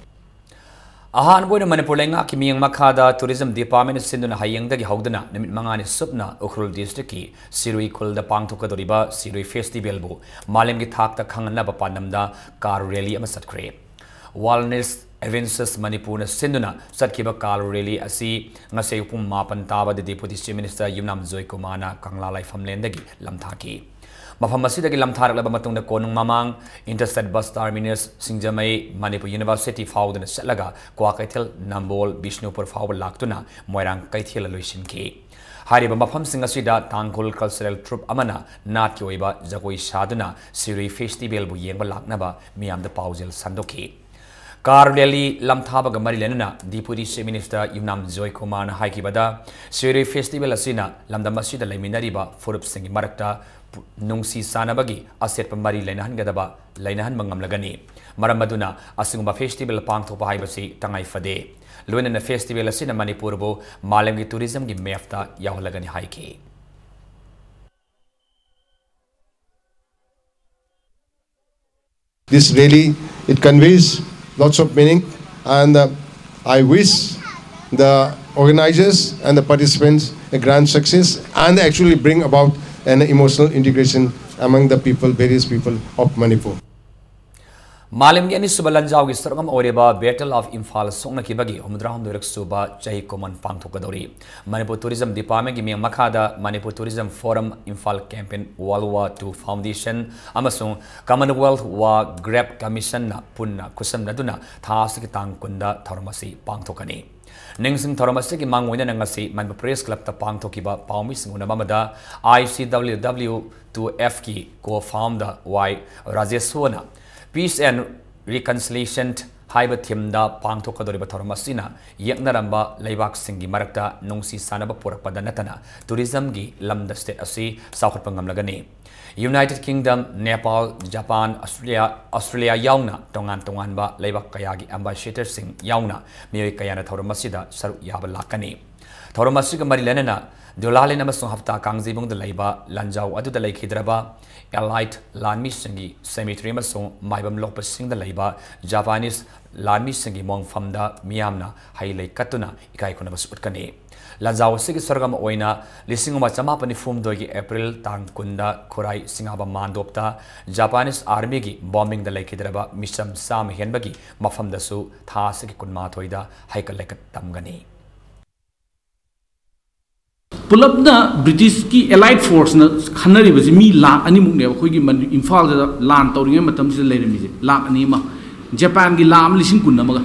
ꯑꯍꯥꯟꯕ ꯑꯣꯏꯅ ꯃꯅꯤꯄꯨꯔ ꯂꯩꯉꯥꯛꯀꯤ ꯃꯤꯠꯌꯦꯡ ꯃꯈꯥꯗ Tourism Department ꯁꯤꯟꯗꯨꯅ ꯍꯌꯦꯡꯗꯒꯤ ꯍꯧꯗꯨꯅ ꯅꯨꯃꯤꯠ ꯃꯉꯥꯅꯤ ꯆꯨꯞꯅ ꯎꯈ꯭ꯔꯨꯜ districtꯀꯤ ꯁꯤꯔꯨꯏ ꯈꯨꯜꯗ ꯄꯥꯡꯊꯣꯛꯀꯗꯧꯔꯤꯕ ꯁꯤꯔꯨꯏ festivalꯕꯨ ꯃꯥꯂꯦꯝꯒꯤ ꯊꯥꯛꯇ ꯈꯪꯍꯟꯅꯕ ꯄꯥꯟꯗꯝꯗ car rally ꯑꯃ ꯆꯠꯈ꯭ꯔꯦ꯫ Wilderness Adventures ꯃꯅꯤꯄꯨꯔꯅ ꯁꯤꯟꯗꯨꯅ ꯆꯠꯈꯤꯕ car rally ꯑꯁꯤ ꯉꯁꯤ ꯄꯨꯡ ꯃꯥꯄꯟ ꯇꯥꯕꯗ Deputy Chief Minister ꯌꯨꯝꯅꯥꯝ ꯖꯣꯏꯀꯨꯃꯥꯔꯅ ꯀꯪꯂꯥ ꯂꯥꯏꯐꯝꯂꯦꯟꯗꯒꯤ ꯂꯝꯊꯥꯈꯤ꯫ ꯃꯐꯝ ꯑꯁꯤꯗꯒꯤ ꯂꯝꯊꯥꯔꯛꯂꯕ ꯃꯇꯨꯡꯗ ꯀꯣꯅꯨꯡ ꯃꯃꯥꯡ, Interstate Bus Terminus, ꯁꯤꯡꯖꯃꯩ, ꯃꯅꯤꯄꯨꯔ University ꯐꯥꯎꯗꯨꯅ ꯆꯠꯂꯒ ꯀ꯭ꯋꯥꯀꯩꯊꯦꯜ, ꯅꯝꯕꯣꯜ, ꯕꯤꯁꯅꯨꯄꯨꯔ ꯐꯥꯎꯕ ꯂꯥꯛꯇꯨꯅ ꯃꯣꯏꯔꯥꯡ ꯀꯩꯊꯦꯜꯗ ꯂꯣꯏꯁꯤꯟꯈꯤ꯫ ꯍꯥꯏꯔꯤꯕ ꯃꯐꯝꯁꯤꯡ ꯑꯁꯤꯗ ꯇꯥꯡꯈꯨꯜ Cultural Troupe ꯑꯃꯅ ꯅꯥꯠꯀꯤ ꯑꯣꯏꯕ ꯖꯒꯣꯏ ꯁꯥꯗꯨꯅ ꯁꯤꯔꯨꯏ Festivalꯕꯨ ꯌꯦꯡꯕ ꯂꯥꯛꯅꯕ ꯃꯤꯌꯥꯝꯗ ꯄꯥꯎꯖꯦꯜ ꯁꯟꯗꯣꯛꯈꯤ꯫ Car rally ꯂꯝꯊꯥꯕꯒ ꯃꯔꯤ ꯂꯩꯅꯅ Deputy Chief Minister ꯌꯨꯝꯅꯥꯝ ꯖꯣꯏꯀꯨꯃꯥꯔꯅ ꯍꯥꯏꯈꯤꯕꯗ, ꯁꯤꯔꯨꯏ Festival ꯑꯁꯤꯅ ꯂꯝꯗꯝ ꯑꯁꯤꯗ ꯂꯩꯃꯤꯟꯅꯔꯤꯕ ꯐꯨꯔꯨꯞꯁꯤꯡꯒꯤ ꯃꯔꯛꯇ ꯄꯨ-, ꯅꯨꯡꯁꯤ ꯆꯥꯟꯅꯕꯒꯤ ꯑꯆꯦꯠꯄ ꯃꯔꯤ ꯂꯩꯅꯍꯟꯒꯗꯕ, ꯂꯩꯅꯍꯟꯕ ꯉꯝꯂꯒꯅꯤ꯫ ꯃꯔꯝ ꯑꯗꯨꯅ ꯑꯁꯤꯒꯨꯝꯕ festival ꯄꯥꯡꯊꯣꯛꯄ ꯍꯥꯏꯕꯁꯤ ꯇꯉꯥꯏ ꯐꯗꯦ꯫ ꯂꯣꯏꯅꯅ festival ꯑꯁꯤꯅ ꯃꯅꯤꯄꯨꯔꯕꯨ ꯃꯥꯂꯦꯝꯒꯤ tourismꯒꯤ mapꯇ ꯌꯥꯎꯍꯜꯂꯒꯅꯤ ꯍꯥꯏꯈꯤ꯫ This rally, it conveys lots of meaning, and uh, I wish the organizers and the participants a grand success and actually bring about an emotional integration among the people, various people of Manipur. ꯃꯥꯂꯦꯝꯒꯤ ꯑꯅꯤꯁꯨꯕ ꯂꯥꯟꯖꯥꯎꯒꯤ ꯁꯔꯨꯛ ꯑꯃ ꯑꯣꯏꯔꯤꯕ Battle of Imphal ꯁꯣꯛꯅꯈꯤꯕꯒꯤ ꯍꯨꯝꯐꯨꯇꯔꯥꯍꯨꯝꯗꯣꯏꯔꯛ ꯁꯨꯕ ꯆꯍꯤ ꯀꯨꯝꯑꯣꯟ ꯄꯥꯡꯊꯣꯛꯀꯗꯧꯔꯤ꯫ ꯃꯅꯤꯄꯨꯔ Tourism Departmentꯀꯤ ꯃꯤꯠꯌꯦꯡ ꯃꯈꯥꯗ Manipur Tourism Forum, Imphal Campaign, World War Two Foundation ꯑꯃꯁꯨꯡ Commonwealth War Graves Commissionꯅ ꯄꯨꯟꯅ ꯈꯨꯠꯁꯝꯅꯗꯨꯅ ꯊꯥ ꯑꯁꯤꯒꯤ ꯇꯥꯡ ꯀꯨꯟꯗ ꯊꯧꯔꯝ ꯑꯁꯤ ꯄꯥꯡꯊꯣꯛꯀꯅꯤ꯫ ꯅꯤꯡꯁꯤꯡ ꯊꯧꯔꯝ ꯑꯁꯤꯒꯤ ꯃꯥꯡꯑꯣꯏꯅꯅ ꯉꯁꯤ ꯃꯅꯤꯄꯨꯔ Press Clubꯇ ꯄꯥꯡꯊꯣꯛꯈꯤꯕ ꯄꯥꯎꯃꯤꯁꯤꯡ ꯎꯅꯕ ꯑꯃꯗ I C W W two Fꯀꯤ co-founder Y ꯔꯥꯖꯦꯁꯣꯔꯅ Peace and Reconciliation ꯍꯥꯏꯕ themeꯗ ꯄꯥꯡꯊꯣꯛꯀꯗꯧꯔꯤꯕ ꯊꯧꯔꯝ ꯑꯁꯤꯅ ꯌꯦꯛꯅꯔꯝꯕ ꯂꯩꯕꯥꯛꯁꯤꯡꯒꯤ ꯃꯔꯛꯇ ꯅꯨꯡꯁꯤ ꯆꯥꯟꯅꯕ ꯄꯨꯔꯛꯄꯗ ꯅꯠꯇꯅ tourismꯒꯤ ꯂꯝꯗ state ꯑꯁꯤ ꯆꯥꯎꯈꯠꯄ ꯉꯝꯂꯒꯅꯤ꯫ United Kingdom, Nepal, Japan, Australia, Australia ꯌꯥꯎꯅ ꯇꯣꯉꯥꯟ ꯇꯣꯉꯥꯟꯕ ꯂꯩꯕꯥꯛ ꯀꯌꯥꯒꯤ ambassadorꯁꯤꯡ ꯌꯥꯎꯅ ꯃꯤꯑꯣꯏ ꯀꯌꯥꯅ ꯊꯧꯔꯝ ꯑꯁꯤꯗ ꯁꯔꯨꯛ ꯌꯥꯕ ꯂꯥꯛꯀꯅꯤ꯫ ꯊꯧꯔꯝ ꯑꯁꯤꯒ ꯃꯔꯤ ꯂꯩꯅꯅ ꯗꯨꯂꯥꯂꯦꯟ ꯑꯃꯁꯨꯡ ꯍꯞꯇꯥ ꯀꯥꯡꯖꯩꯕꯨꯡꯗ ꯂꯩꯕ ꯂꯥꯟꯖꯥꯎ ꯑꯗꯨꯗ ꯂꯩꯈꯤꯗ꯭ꯔꯕ Allied ꯂꯥꯟꯃꯤꯁꯤꯡꯒꯤ cemetery ꯑꯃꯁꯨꯡ ꯃꯥꯏꯕꯝ ꯂꯣꯛꯄꯁꯤꯡꯗ ꯂꯩꯕ Japanese ꯂꯥꯟꯃꯤꯁꯤꯡꯒꯤ ꯃꯣꯡꯐꯝꯗ ꯃꯤꯌꯥꯝꯅ ꯍꯩ ꯂꯩ ꯀꯠꯇꯨꯅ ꯏꯀꯥꯏ ꯈꯨꯝꯅꯕꯁꯨ ꯎꯠꯀꯅꯤ꯫ ꯂꯥꯟꯖꯥꯎ ꯑꯁꯤꯒꯤ ꯁꯔꯨꯛ ꯑꯃ ꯑꯣꯏꯅ ꯂꯤꯁꯤꯡ ꯑꯃ ꯆꯃꯥꯄꯟ ꯅꯤꯐꯨ ꯍꯨꯝꯗꯣꯏꯒꯤ April ꯇꯥꯡ ꯀꯨꯟꯗ ꯈꯨꯔꯥꯏ ꯁꯤꯡꯉꯥꯕꯝ ꯃꯥꯟꯗꯣꯞꯇ Japanese Armyꯒꯤ bombingꯗ ꯂꯩꯈꯤꯗ꯭ꯔꯕ ꯃꯤꯆꯝ ꯆꯥꯝꯃ ꯍꯦꯟꯕꯒꯤ ꯃꯐꯝꯗꯁꯨ ꯊꯥ ꯑꯁꯤꯒꯤ ꯀꯨꯟꯃꯥꯊꯣꯏꯗ ꯍꯩꯀꯠ ꯂꯩꯀꯠ ꯇꯝꯒꯅꯤ꯫ ꯄꯨꯂꯞꯅ ꯕ꯭ꯔꯤꯇꯤꯁꯀꯤ ꯑꯦꯂꯥꯏꯠ ꯐꯣꯔꯁꯅ ꯈꯟꯅꯔꯤꯕꯁꯤ ꯃꯤ ꯂꯥꯈ ꯑꯅꯤꯃꯨꯛꯅꯦꯕ ꯑꯩꯈꯣꯏꯒꯤ ꯃꯅꯤ-, ꯏꯝꯐꯥꯜꯗ ꯂꯥꯟ ꯇꯧꯔꯤꯉꯩ ꯃꯇꯝꯁꯤꯗ ꯂꯩꯔꯝꯃꯤꯁꯦ, ꯂꯥꯈ ꯑꯅꯤ ꯑꯃ꯫ ꯖꯄꯥꯟꯒꯤ ꯂꯥꯈ ꯑꯃ ꯂꯤꯁꯤꯡ ꯀꯨꯟ ꯑꯃꯒ꯫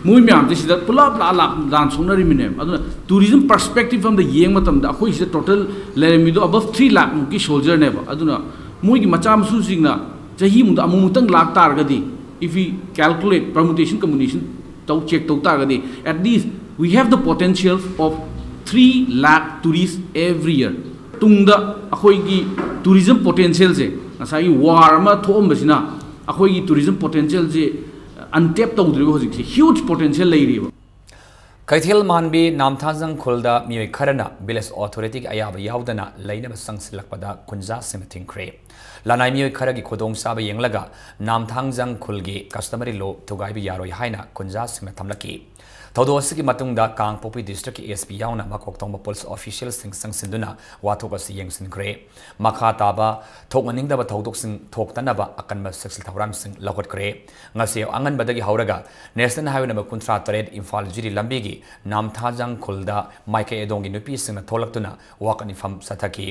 ꯃꯣꯏ ꯃꯌꯥꯝꯁꯦ ꯁꯤꯗ ꯄꯨꯂꯞ ꯂꯥ-, ꯂꯥ-, ꯂꯥꯟ ꯁꯣꯛꯅꯔꯤꯃꯤꯅꯦꯕ꯫ ꯑꯗꯨꯅ ꯇꯨꯔꯤꯖꯝ ꯄꯔꯁꯄꯦꯛꯇꯤꯞ ꯑꯃꯗ ꯌꯦꯡꯕ ꯃꯇꯝꯗ ꯑꯩꯈꯣꯏ ꯁꯤꯗ ꯇꯣꯇꯦꯜ ꯂꯩꯔꯝꯃꯤꯗꯣ ꯑꯕꯞ ꯊ꯭ꯔꯤ ꯂꯥꯈꯃꯨꯛꯀꯤ ꯁꯣꯜꯖꯔꯅꯦꯕ꯫ ꯑꯗꯨꯅ ꯃꯣꯏꯒꯤ ꯃꯆꯥ ꯃꯁꯨꯁꯤꯡꯅ ꯆꯍꯤꯃꯨꯛꯇ ꯑꯃꯨꯛꯃꯨꯛꯇꯪ ꯂꯥꯛ ꯇꯥꯔꯒꯗꯤ, if we calculate permutation combination ꯇꯧ, ꯆꯦꯛ ꯇꯧ ꯇꯥꯔꯒꯗꯤ, at least we have the potential of three lakh tourists every year. ꯇꯨꯡꯗ ꯑꯩꯈꯣꯏꯒꯤ ꯇꯨꯔꯤꯖꯝ ꯄꯣꯇꯦꯟꯁꯤꯌꯦꯜꯁꯦ, ꯉꯁꯥꯏꯒꯤ ꯋꯥꯔ ꯑꯃ ꯊꯣꯛꯑꯝꯕꯁꯤꯅ ꯑꯩꯈꯣꯏꯒꯤ ꯇꯨꯔꯤꯖꯝ ꯄꯣꯇꯦꯟꯁꯤꯌꯦꯜꯁꯦ ꯑꯟꯇꯦꯞ ꯇꯧꯗ꯭ꯔꯤꯕ, ꯍꯧꯖꯤꯛꯁꯦ ꯍ꯭ꯌꯨꯖ ꯄꯣꯇꯦꯟꯁꯤꯌꯦꯜ ꯂꯩꯔꯤꯕ꯫ ꯀꯩꯊꯦꯜ ꯃꯥꯟꯕꯤ ꯅꯥꯝꯊꯥꯖꯪ ꯈꯨꯜꯗ ꯃꯤꯑꯣꯏ ꯈꯔꯅ ꯚꯤꯂꯦꯖ ꯑꯣꯊꯣꯔꯤꯇꯤꯒꯤ ꯑꯌꯥꯕ ꯌꯥꯎꯗꯅ ꯂꯩꯅꯕ ꯆꯪꯁꯤꯜꯂꯛꯄꯗ ꯈꯨꯟꯖꯥꯁꯤꯡꯅ ꯊꯤꯡꯈ꯭ꯔꯦ꯫ ꯂꯅꯥꯏ ꯃꯤꯑꯣꯏ ꯈꯔꯒꯤ ꯈꯨꯗꯣꯡꯆꯥꯕ ꯌꯦꯡꯂꯒ ꯅꯥꯝꯊꯥꯡꯖꯪ ꯈꯨꯜꯒꯤ ꯀꯁꯇꯃꯔꯤ ꯂꯣ ꯊꯨꯒꯥꯏꯕ ꯌꯥꯔꯣꯏ ꯍꯥꯏꯅ ꯈꯨꯟꯖꯥꯁꯤꯡꯅ ꯊꯝꯂꯛꯈꯤ꯫ ꯊꯧꯗꯣꯛ ꯑꯁꯤꯒꯤ ꯃꯇꯨꯡꯗ ꯀꯥꯡꯄꯣꯛꯄꯤ ꯗꯤꯁꯇ꯭ꯔꯤꯛꯀꯤ ꯑꯦꯁ ꯄꯤ ꯌꯥꯎꯅ ꯃꯀꯣꯛ ꯊꯣꯡꯕ ꯄꯨꯂꯤꯁ ꯑꯣꯐꯤꯁꯤꯌꯦꯜꯁꯤꯡ ꯆꯪꯁꯤꯟꯗꯨꯅ ꯋꯥꯊꯣꯛ ꯑꯁꯤ ꯌꯦꯡꯁꯤꯟꯈ꯭ꯔꯦ꯫ ꯃꯈꯥ ꯇꯥꯕ ꯊꯣꯛꯍꯟꯅꯤꯡꯗꯕ ꯊꯧꯗꯣꯛꯁꯤꯡ ꯊꯣꯛꯇꯅꯕ ꯑꯀꯟꯕ ꯆꯦꯛꯁꯤꯜ ꯊꯧꯔꯥꯡꯁꯤꯡ ꯂꯧꯈꯠꯈ꯭ꯔꯦ꯫ ꯉꯁꯤ ꯑꯉꯟꯕꯗꯒꯤ ꯍꯧꯔꯒ ꯅꯦꯁꯅꯦꯜ ꯍꯥꯏꯋꯦ ꯅꯝꯕꯔ ꯀꯨꯟꯊ꯭ꯔꯥ ꯇꯔꯦꯠ ꯏꯝꯐꯥꯜ ꯖꯤꯔꯤ ꯂꯝꯕꯤꯒꯤ ꯅꯥꯝꯊꯥꯖꯪ ꯈꯨꯜꯗ ꯃꯥꯏꯀꯩ ꯑꯗꯣꯝꯒꯤ ꯅꯨꯄꯤꯁꯤꯡꯅ ꯊꯣꯛꯂꯛꯇꯨꯅ ꯋꯥꯀꯠ ꯃꯤꯐꯝ ꯆꯠꯊꯈꯤ꯫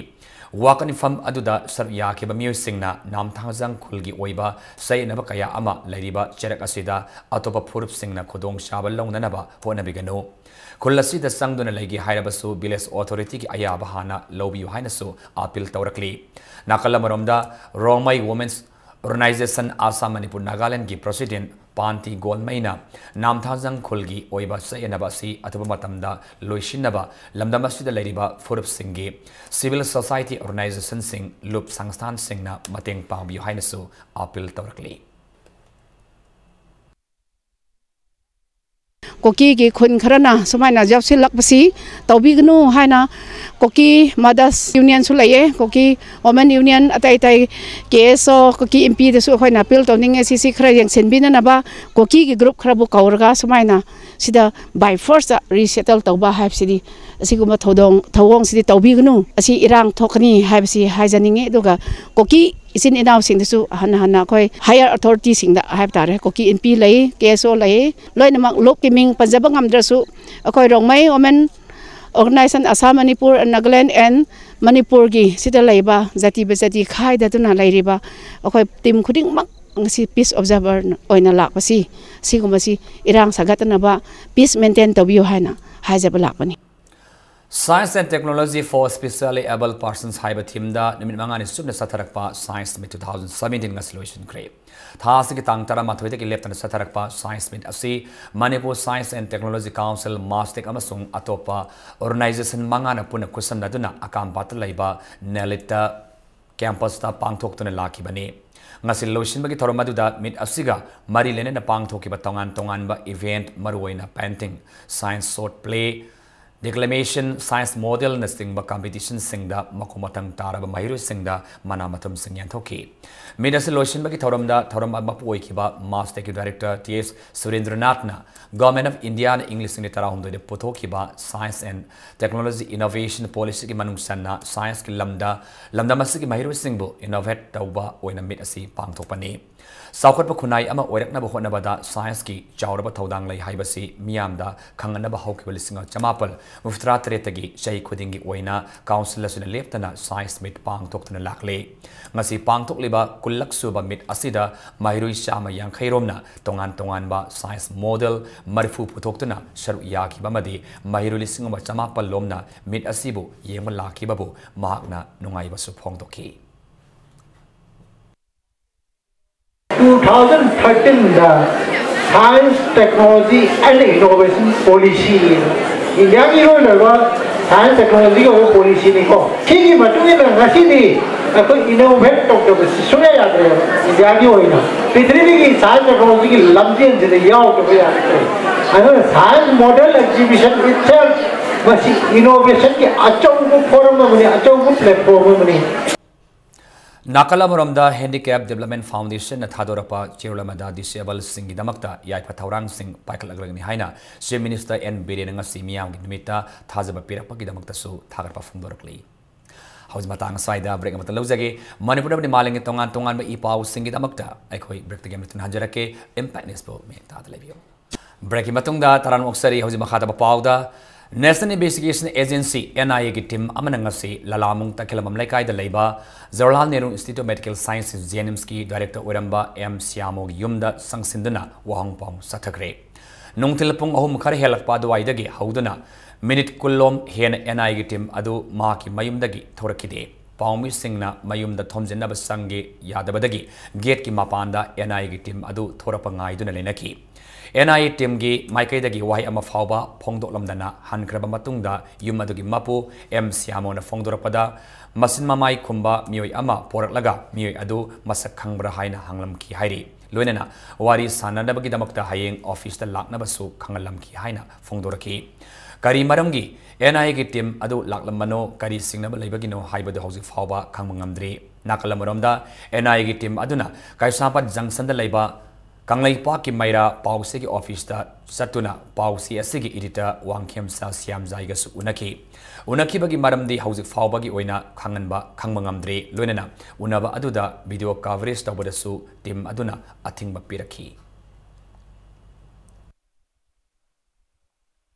ꯋꯥꯀꯠ ꯃꯤꯐꯝ ꯑꯗꯨꯗ ꯁꯔꯨꯛ ꯌꯥꯈꯤꯕ ꯃꯤꯑꯣꯏꯁꯤꯡꯅ ꯅꯥꯝꯊꯥꯖꯪ ꯈꯨꯜꯒꯤ ꯑꯣꯏꯕ ꯆꯌꯦꯠꯅꯕ ꯀꯌꯥ ꯑꯃ ꯂꯩꯔꯤꯕ ꯆꯦꯔꯛ ꯑꯁꯤꯗ ꯑꯇꯣꯞꯄ ꯐꯨꯔꯨꯞꯁꯤꯡꯅ ꯈꯨꯗꯣꯡꯆꯥꯕ ꯂꯧꯅꯅꯕ ꯍꯣꯠꯅꯕꯤꯒꯅꯨ꯫ ꯈꯨꯜ ꯑꯁꯤꯗ ꯆꯪꯗꯨꯅ ꯂꯩꯒꯦ ꯍꯥꯏꯔꯕꯁꯨ ꯚꯤꯂꯦꯖ ꯑꯣꯊꯣꯔꯤꯇꯤꯒꯤ ꯑꯌꯥꯕ ꯍꯥꯟꯅ ꯂꯧꯕꯤꯌꯨ ꯍꯥꯏꯅꯁꯨ ꯑꯥꯄꯤꯜ ꯇꯧꯔꯛꯂꯤ꯫ ꯅꯥꯀꯜ ꯑꯃꯔꯣꯝꯗ ꯔꯣꯡꯃꯩ ꯋꯨꯃꯦꯟꯁ ꯑꯣꯔꯒꯅꯥꯏꯖꯦꯁꯟ ꯑꯁꯥꯝ ꯃꯅꯤꯄꯨꯔ ꯅꯥꯒꯥꯂꯦꯟꯗꯒꯤ ꯄ꯭ꯔꯁꯤꯗꯦꯟꯠ ꯄꯥꯟꯇꯤ ꯒꯣꯜꯃꯩꯅ ꯅꯥꯝꯊꯥꯖꯪ ꯈꯨꯜꯒꯤ ꯑꯣꯏꯕ ꯆꯌꯦꯠꯅꯕ ꯑꯁꯤ ꯑꯊꯨꯕ ꯃꯇꯝꯗ ꯂꯣꯏꯁꯤꯟꯅꯕ ꯂꯝꯗꯝ ꯑꯁꯤꯗ ꯂꯩꯔꯤꯕ ꯐꯨꯔꯨꯞꯁꯤꯡꯒꯤ ꯁꯤꯚꯤꯜ ꯁꯣꯁꯥꯏꯇꯤ ꯑꯣꯔꯒꯅꯥꯏꯖꯦꯁꯟꯁꯤꯡ, ꯂꯨꯞ ꯁꯪꯁꯊꯥꯟꯁꯤꯡꯅ ꯃꯇꯦꯡ ꯄꯥꯡꯕꯤꯌꯨ ꯍꯥꯏꯅꯁꯨ ꯑꯥꯄꯤꯜ ꯇꯧꯔꯛꯂꯤ꯫ ꯀꯨꯀꯤꯒꯤ ꯈꯨꯟ ꯈꯔꯅ ꯁꯨꯃꯥꯏꯅ ꯌꯥꯎꯁꯤꯜꯂꯛꯄꯁꯤ ꯇꯧꯕꯤꯒꯅꯨ ꯍꯥꯏꯅ ꯀꯨꯀꯤ ꯃꯗꯔꯁ ꯌꯨꯅꯤꯌꯟꯁꯨ ꯂꯩꯌꯦ, ꯀꯨꯀꯤ ꯋꯨꯃꯦꯟ ꯌꯨꯅꯤꯌꯟ, ꯑꯇꯩ ꯑꯇꯩ ꯀꯦ ꯑꯦꯁ ꯑꯣ, ꯀꯨꯀꯤ ꯑꯦꯝ ꯄꯤꯗꯁꯨ ꯑꯩꯈꯣꯏꯅ ꯑꯄꯤꯜ ꯇꯧꯅꯤꯡꯉꯦ꯫ ꯁꯤꯁꯤ ꯈꯔ ꯌꯦꯡꯁꯤꯟꯕꯤꯅꯅꯕ ꯀꯨꯀꯤꯒꯤ ꯒ꯭ꯔꯨꯞ ꯈꯔꯕꯨ ꯀꯧꯔꯒ ꯁꯨꯃꯥꯏꯅ ꯁꯤꯗ ꯕꯥꯏ ꯐꯣꯔꯁꯇ ꯔꯤꯁꯦꯇꯜ ꯇꯧꯕ ꯍꯥꯏꯕꯁꯤꯗꯤ, ꯑꯁꯤꯒꯨꯝꯕ ꯊꯧꯗꯣꯡ ꯊꯧꯑꯣꯡꯁꯤꯗꯤ ꯇꯧꯕꯤꯒꯅꯨ꯫ ꯑꯁꯤ ꯏꯔꯥꯡ ꯊꯣꯛꯀꯅꯤ ꯍꯥꯏꯕꯁꯤ ꯍꯥꯏꯖꯅꯤꯡꯉꯤ꯫ ꯑꯗꯨꯒ ꯀꯨꯀꯤ ꯏꯆꯤꯟ ꯏꯅꯥꯎꯁꯤꯡꯗꯁꯨ ꯍꯟꯅ ꯍꯟꯅ ꯑꯩꯈꯣꯏ ꯍꯥꯌꯔ ꯑꯣꯊꯣꯔꯤꯇꯤꯁꯤꯡꯗ ꯍꯥꯏꯕ ꯇꯥꯔꯦ, ꯀꯨꯀꯤ ꯑꯦꯝ ꯄꯤ ꯂꯩ, ꯀꯦ ꯑꯦꯁ ꯑꯣ ꯂꯩ, ꯂꯣꯏꯅꯃꯛ ꯂꯨꯞꯀꯤ ꯃꯤꯡ ꯄꯟꯖꯕ ꯉꯝꯗ꯭ꯔꯁꯨ ꯑꯩꯈꯣꯏ Rongmei women Organization Assam, Manipur, Nagaland and ꯃꯅꯤꯄꯨꯔꯒꯤ ꯁꯤꯗ ꯂꯩꯕ ꯖꯥꯇꯤ ꯕꯖꯥꯇꯤ ꯈꯥꯏꯗꯗꯨꯅ ꯂꯩꯔꯤꯕ ꯑꯩꯈꯣꯏ ꯇꯤꯝ ꯈꯨꯗꯤꯡꯃꯛ ꯉꯁꯤ peace observer ꯑꯣꯏꯅ ꯂꯥꯛꯄꯁꯤ, ꯁꯤꯒꯨꯝꯕꯁꯤ ꯏꯔꯥꯡ ꯁꯥꯒꯠꯇꯅꯕ peace maintain ꯇꯧꯕꯤꯌꯨ ꯍꯥꯏꯅ ꯍꯥꯏꯖꯕ ꯂꯥꯛꯄꯅꯤ꯫ Science and Technology for Specially Abled Persons ꯍꯥꯏꯕ ꯊꯤꯝꯗ ꯅꯨꯃꯤꯠ ꯃꯉꯥꯅꯤ ꯆꯨꯞꯅ ꯆꯠꯊꯔꯛꯄ Science Meet two thousand seventeen ꯉꯁꯤ ꯂꯣꯏꯁꯤꯟꯈ꯭ꯔꯦ꯫ ꯊꯥ ꯑꯁꯤꯒꯤ ꯇꯥꯡ ꯇꯔꯥꯃꯥꯊꯣꯏꯗꯒꯤ ꯂꯦꯞꯇꯅ ꯆꯠꯊꯔꯛꯄ Science Meet ꯑꯁꯤ Manipur Science and Technology Council, MASTEC ꯑꯃꯁꯨꯡ ꯑꯇꯣꯞꯄ organization ꯃꯉꯥꯅ ꯄꯨꯟꯅ ꯈꯨꯠꯁꯝꯅꯗꯨꯅ ꯑꯀꯥꯝꯄꯥꯠꯇ ꯂꯩꯕ ꯅꯦꯂꯤꯠꯇ campusꯇ ꯄꯥꯡꯊꯣꯛꯇꯨꯅ ꯂꯥꯛꯈꯤꯕꯅꯤ꯫ ꯉꯁꯤ ꯂꯣꯏꯁꯤꯟꯕꯒꯤ ꯊꯧꯔꯝ ꯑꯗꯨꯗ meet ꯑꯁꯤꯒ ꯃꯔꯤ ꯂꯩꯅꯅ ꯄꯥꯡꯊꯣꯛꯈꯤꯕ ꯇꯣꯉꯥꯟ ꯇꯣꯉꯥꯟꯕ event, ꯃꯔꯨꯑꯣꯏꯅ painting, science short play, declamation, science modelꯅꯆꯤꯡꯕ competitionꯁꯤꯡꯗ ꯃꯈꯣꯡ ꯃꯊꯪ ꯇꯥꯔꯕ ꯃꯍꯩꯔꯣꯏꯁꯤꯡꯗ ꯃꯅꯥ ꯃꯊꯨꯝꯁꯤꯡ ꯌꯦꯟꯊꯣꯛꯈꯤ꯫ Meet ꯑꯁꯤ ꯂꯣꯏꯁꯤꯟꯕꯒꯤ ꯊꯧꯔꯝꯗ ꯊꯧꯔꯝ ꯃꯄꯨ ꯑꯣꯏꯈꯤꯕ MASTECꯀꯤ director T S ꯁꯨꯔꯦꯟꯗ꯭ꯔꯅꯥꯊꯅ Government of Indiaꯅ ꯏꯪ ꯂꯤꯁꯤꯡ ꯑꯅꯤ ꯇꯔꯥꯍꯨꯝꯗꯣꯏꯗ ꯄꯨꯊꯣꯛꯈꯤꯕ Science and Technology Innovation Policyꯒꯤ ꯃꯅꯨꯡ ꯆꯟꯅ scienceꯀꯤ ꯂꯝꯗ ꯂꯝꯗꯝ ꯑꯁꯤꯒꯤ ꯃꯍꯩꯔꯣꯏꯁꯤꯡꯕꯨ innovate ꯇꯧꯕ ꯑꯣꯏꯅ meet ꯑꯁꯤ ꯄꯥꯡꯊꯣꯛꯄꯅꯤ꯫ ꯆꯥꯎꯈꯠꯄ ꯈꯨꯟꯅꯥꯏ ꯑꯃ ꯑꯣꯏꯔꯛꯅꯕ ꯍꯣꯠꯅꯕꯗ scienceꯀꯤ ꯆꯥꯎꯔꯕ ꯊꯧꯗꯥꯡ ꯂꯩ ꯍꯥꯏꯕꯁꯤ ꯃꯤꯌꯥꯝꯗ ꯈꯪꯍꯟꯅꯕ ꯍꯧꯈꯤꯕ ꯂꯤꯁꯤꯡ ꯑꯃ ꯆꯃꯥꯄꯜ ꯃꯔꯤꯐꯨꯇꯔꯥ ꯇꯔꯦꯠꯇꯒꯤ ꯆꯍꯤ ꯈꯨꯗꯤꯡꯒꯤ ꯑꯣꯏꯅ council ꯑꯁꯤꯅ ꯂꯦꯞꯇꯅ Science Meet ꯄꯥꯡꯊꯣꯛꯇꯨꯅ ꯂꯥꯛꯂꯤ꯫ ꯉꯁꯤ ꯄꯥꯡꯊꯣꯛꯂꯤꯕ ꯀꯨꯟꯂꯛ ꯁꯨꯕ meet ꯑꯁꯤꯗ ꯃꯍꯩꯔꯣꯏ ꯆꯥꯝꯃ ꯌꯥꯡꯈꯩ ꯔꯣꯝꯅ ꯇꯣꯉꯥꯟ ꯇꯣꯉꯥꯟꯕ science model ꯃꯔꯤꯐꯨ ꯄꯨꯊꯣꯛꯇꯨꯅ ꯁꯔꯨꯛ ꯌꯥꯈꯤꯕ ꯑꯃꯗꯤ ꯃꯍꯩꯔꯣꯏ ꯂꯤꯁꯤꯡ ꯑꯃ ꯆꯃꯥꯄꯜ ꯂꯣꯝꯅ meet ꯑꯁꯤꯕꯨ ꯌꯦꯡꯕ ꯂꯥꯛꯈꯤꯕꯕꯨ ꯃꯍꯥꯛꯅ ꯅꯨꯡꯉꯥꯏꯕꯁꯨ ꯐꯣꯡꯗꯣꯛꯈꯤ꯫ two thousand thirteenꯗ Science, Technology and Innovation Policy, ꯏꯟꯗꯤꯌꯥꯒꯤ ꯏꯔꯣꯏ ꯂꯣꯏꯕ science, technologyꯒꯤ ꯑꯣꯏꯕ policyꯅꯤꯀꯣ꯫ ꯁꯤꯒꯤ ꯃꯇꯨꯡ ꯏꯟꯅ ꯉꯁꯤꯗꯤ ꯑꯩꯈꯣꯏ innovate ꯇꯧꯗꯕꯁꯤ ꯁꯨꯡꯌꯥ ꯌꯥꯗ꯭ꯔꯦꯕ꯫ ꯏꯟꯗꯤꯌꯥꯒꯤ ꯑꯣꯏꯅ ꯄ꯭ꯔꯤꯊꯤꯕꯤꯒꯤ science, technologyꯒꯤ ꯂꯝꯖꯦꯟꯁꯤꯗ ꯌꯥꯎꯗꯕ ꯌꯥꯗ꯭ꯔꯦ꯫ ꯑꯗꯨꯅ science model exhibition itself ꯃꯁꯤ innovationꯒꯤ ꯑꯆꯧꯕ forum ꯑꯃꯅꯤ, ꯑꯆꯧꯕ platform ꯑꯃꯅꯤ꯫ ꯅꯥꯀꯜ ꯑꯃꯔꯣꯝꯗ Handicap Development Foundationꯅ ꯊꯥꯗꯣꯔꯛꯄ ꯆꯦꯔꯣꯜ ꯑꯃꯗ disabledꯁꯤꯡꯒꯤꯗꯃꯛꯇ ꯌꯥꯏꯐ ꯊꯧꯔꯥꯡꯁꯤꯡ ꯄꯥꯏꯈꯠꯂꯛꯂꯒꯅꯤ ꯍꯥꯏꯅ Chief Minister N ꯕꯤꯔꯦꯟꯅ ꯉꯁꯤ ꯃꯤꯌꯥꯝꯒꯤ ꯅꯨꯃꯤꯠꯇ ꯊꯥꯖꯕ ꯄꯤꯔꯛꯄꯒꯤꯗꯃꯛꯇꯁꯨ ꯊꯥꯒꯠꯄ ꯐꯣꯡꯗꯣꯔꯛꯂꯤ꯫ ꯍꯧꯖꯤꯛ ꯃꯇꯥꯡ ꯑꯁ꯭ꯋꯥꯏꯗ break ꯑꯃꯇ ꯂꯧꯖꯒꯦ꯫ ꯃꯅꯤꯄꯨꯔꯗ ꯃꯥꯂꯦꯝꯒꯤ ꯇꯣꯉꯥꯟ ꯇꯣꯉꯥꯟꯕ ꯏ ꯄꯥꯎꯁꯤꯡꯒꯤꯗꯃꯛꯇ ꯑꯩꯈꯣꯏ breakꯇꯒꯤ ꯑꯃꯨꯛꯇ ꯍꯟꯖꯔꯛꯀꯦ꯫ Impact Newsꯄꯨ ꯃꯤꯠꯌꯦꯡ ꯇꯥꯗ ꯂꯩꯕꯤꯌꯨ꯫ Breakꯀꯤ ꯃꯇꯨꯡꯗ ꯇꯔꯥꯝꯅ ꯑꯣꯛꯆꯔꯤ꯫ ꯍꯧꯖꯤꯛ ꯃꯈꯥ ꯇꯥꯕ ꯄꯥꯎꯗ National Investigation Agency, NIA ꯒꯤ team ꯑꯃꯅ ꯉꯁꯤ ꯂꯂꯥꯃꯨꯡ ꯇꯈꯦꯂꯝꯕꯝ ꯂꯩꯀꯥꯏꯗ ꯂꯩꯕ Jawaharlal Nehru Institute of Medical Sciences, JNIMS ꯀꯤ director ꯑꯣꯏꯔꯝꯕ ꯑꯦꯝ ꯁ꯭ꯌꯥꯃꯣꯒꯤ ꯌꯨꯝꯗ ꯆꯪꯁꯤꯟꯗꯨꯅ ꯋꯥꯍꯪ ꯄꯥꯎ ꯆꯠꯊꯈ꯭ꯔꯦ꯫ ꯅꯨꯡꯊꯤꯜ ꯄꯨꯡ ꯑꯍꯨꯝ ꯈꯔ ꯍꯦꯜꯂꯛꯄ ꯑꯗꯨꯋꯥꯏꯗꯒꯤ ꯍꯧꯗꯨꯅ minute ꯀꯨꯟꯂꯣꯝ ꯍꯦꯟꯅ NIA ꯒꯤ team ꯑꯗꯨ ꯃꯍꯥꯛꯀꯤ ꯃꯌꯨꯝꯗꯒꯤ ꯊꯣꯔꯛꯈꯤꯗꯦ꯫ ꯄꯥꯎꯃꯤꯁꯤꯡꯅ ꯃꯌꯨꯝꯗ ꯊꯣꯝꯖꯤꯟꯅꯕ ꯆꯪꯒꯦ ꯌꯥꯗꯕꯗꯒꯤ gate ꯀꯤ ꯃꯄꯥꯟꯗ NIA ꯒꯤ team ꯑꯗꯨ ꯊꯣꯔꯛꯄ ꯉꯥꯏꯗꯨꯅ ꯂꯩꯅꯈꯤ꯫ NIA team ꯒꯤ ꯃꯥꯏꯀꯩꯗꯒꯤ ꯋꯥꯍꯩ ꯑꯃ ꯐꯥꯎꯕ ꯐꯣꯡꯗꯣꯛꯂꯝꯗꯅ ꯍꯟꯈ꯭ꯔꯕ ꯃꯇꯨꯡꯗ ꯌꯨꯝ ꯑꯗꯨꯒꯤ ꯃꯄꯨ ꯑꯦꯝ ꯁ꯭ꯌꯥꯃꯣꯅ ꯐꯣꯡꯗꯣꯔꯛꯄꯗ, ꯃꯆꯤꯟ ꯃꯃꯥꯏ ꯈꯨꯝꯕ ꯃꯤꯑꯣꯏ ꯑꯃ ꯄꯣꯔꯛꯂꯒ ꯃꯤꯑꯣꯏ ꯑꯗꯨ ꯃꯁꯛ ꯈꯪꯕ꯭ꯔꯥ ꯍꯥꯏꯅ ꯍꯪꯂꯝꯈꯤ ꯍꯥꯏꯔꯤ꯫ ꯂꯣꯏꯅꯅ ꯋꯥꯔꯤ ꯁꯥꯟꯅꯅꯕꯒꯤꯗꯃꯛꯇ ꯍꯌꯦꯡ office ꯇ ꯂꯥꯛꯅꯕꯁꯨ ꯈꯪꯍꯜꯂꯝꯈꯤ ꯍꯥꯏꯅ ꯐꯣꯡꯗꯣꯔꯛꯈꯤ꯫ ꯀꯔꯤ ꯃꯔꯝꯒꯤ NIA ꯒꯤ team ꯑꯗꯨ ꯂꯥꯛꯂꯝꯕꯅꯣ, ꯀꯔꯤ ꯆꯤꯡꯅꯕ ꯂꯩꯕꯒꯤꯅꯣ ꯍꯥꯏꯕꯗꯨ ꯍꯧꯖꯤꯛ ꯐꯥꯎꯕ ꯈꯪꯕ ꯉꯝꯗ꯭ꯔꯤ꯫ ꯅꯥꯀꯜ ꯑꯃꯔꯣꯝꯗ, NIA ꯒꯤ team ꯑꯗꯨꯅ ꯀꯩꯁꯥꯝꯄꯥꯠ junction ꯗ ꯂꯩꯕ ꯀꯪꯂꯩꯄꯥꯛꯀꯤ ꯃꯩꯔꯥ ꯄꯥꯎꯆꯦꯒꯤ office ꯇ ꯆꯠꯇꯨꯅ ꯄꯥꯎꯆꯦ ꯑꯁꯤꯒꯤ editor ꯋꯥꯡꯈꯦꯝꯆꯥ ꯁ꯭ꯌꯥꯝꯖꯥꯏꯒꯁꯨ ꯎꯅꯈꯤ꯫ ꯎꯅꯈꯤꯕꯒꯤ ꯃꯔꯝꯗꯤ ꯍꯧꯖꯤꯛ ꯐꯥꯎꯕꯒꯤ ꯑꯣꯏꯅ ꯈꯪꯍꯟꯕ ꯈꯪꯕ ꯉꯝꯗ꯭ꯔꯤ꯫ ꯂꯣꯏꯅꯅ ꯎꯅꯕ ꯑꯗꯨꯗ video coverage ꯇꯧꯕꯗꯁꯨ team ꯑꯗꯨꯅ ꯑꯊꯤꯡꯕ ꯄꯤꯔꯛꯈꯤ꯫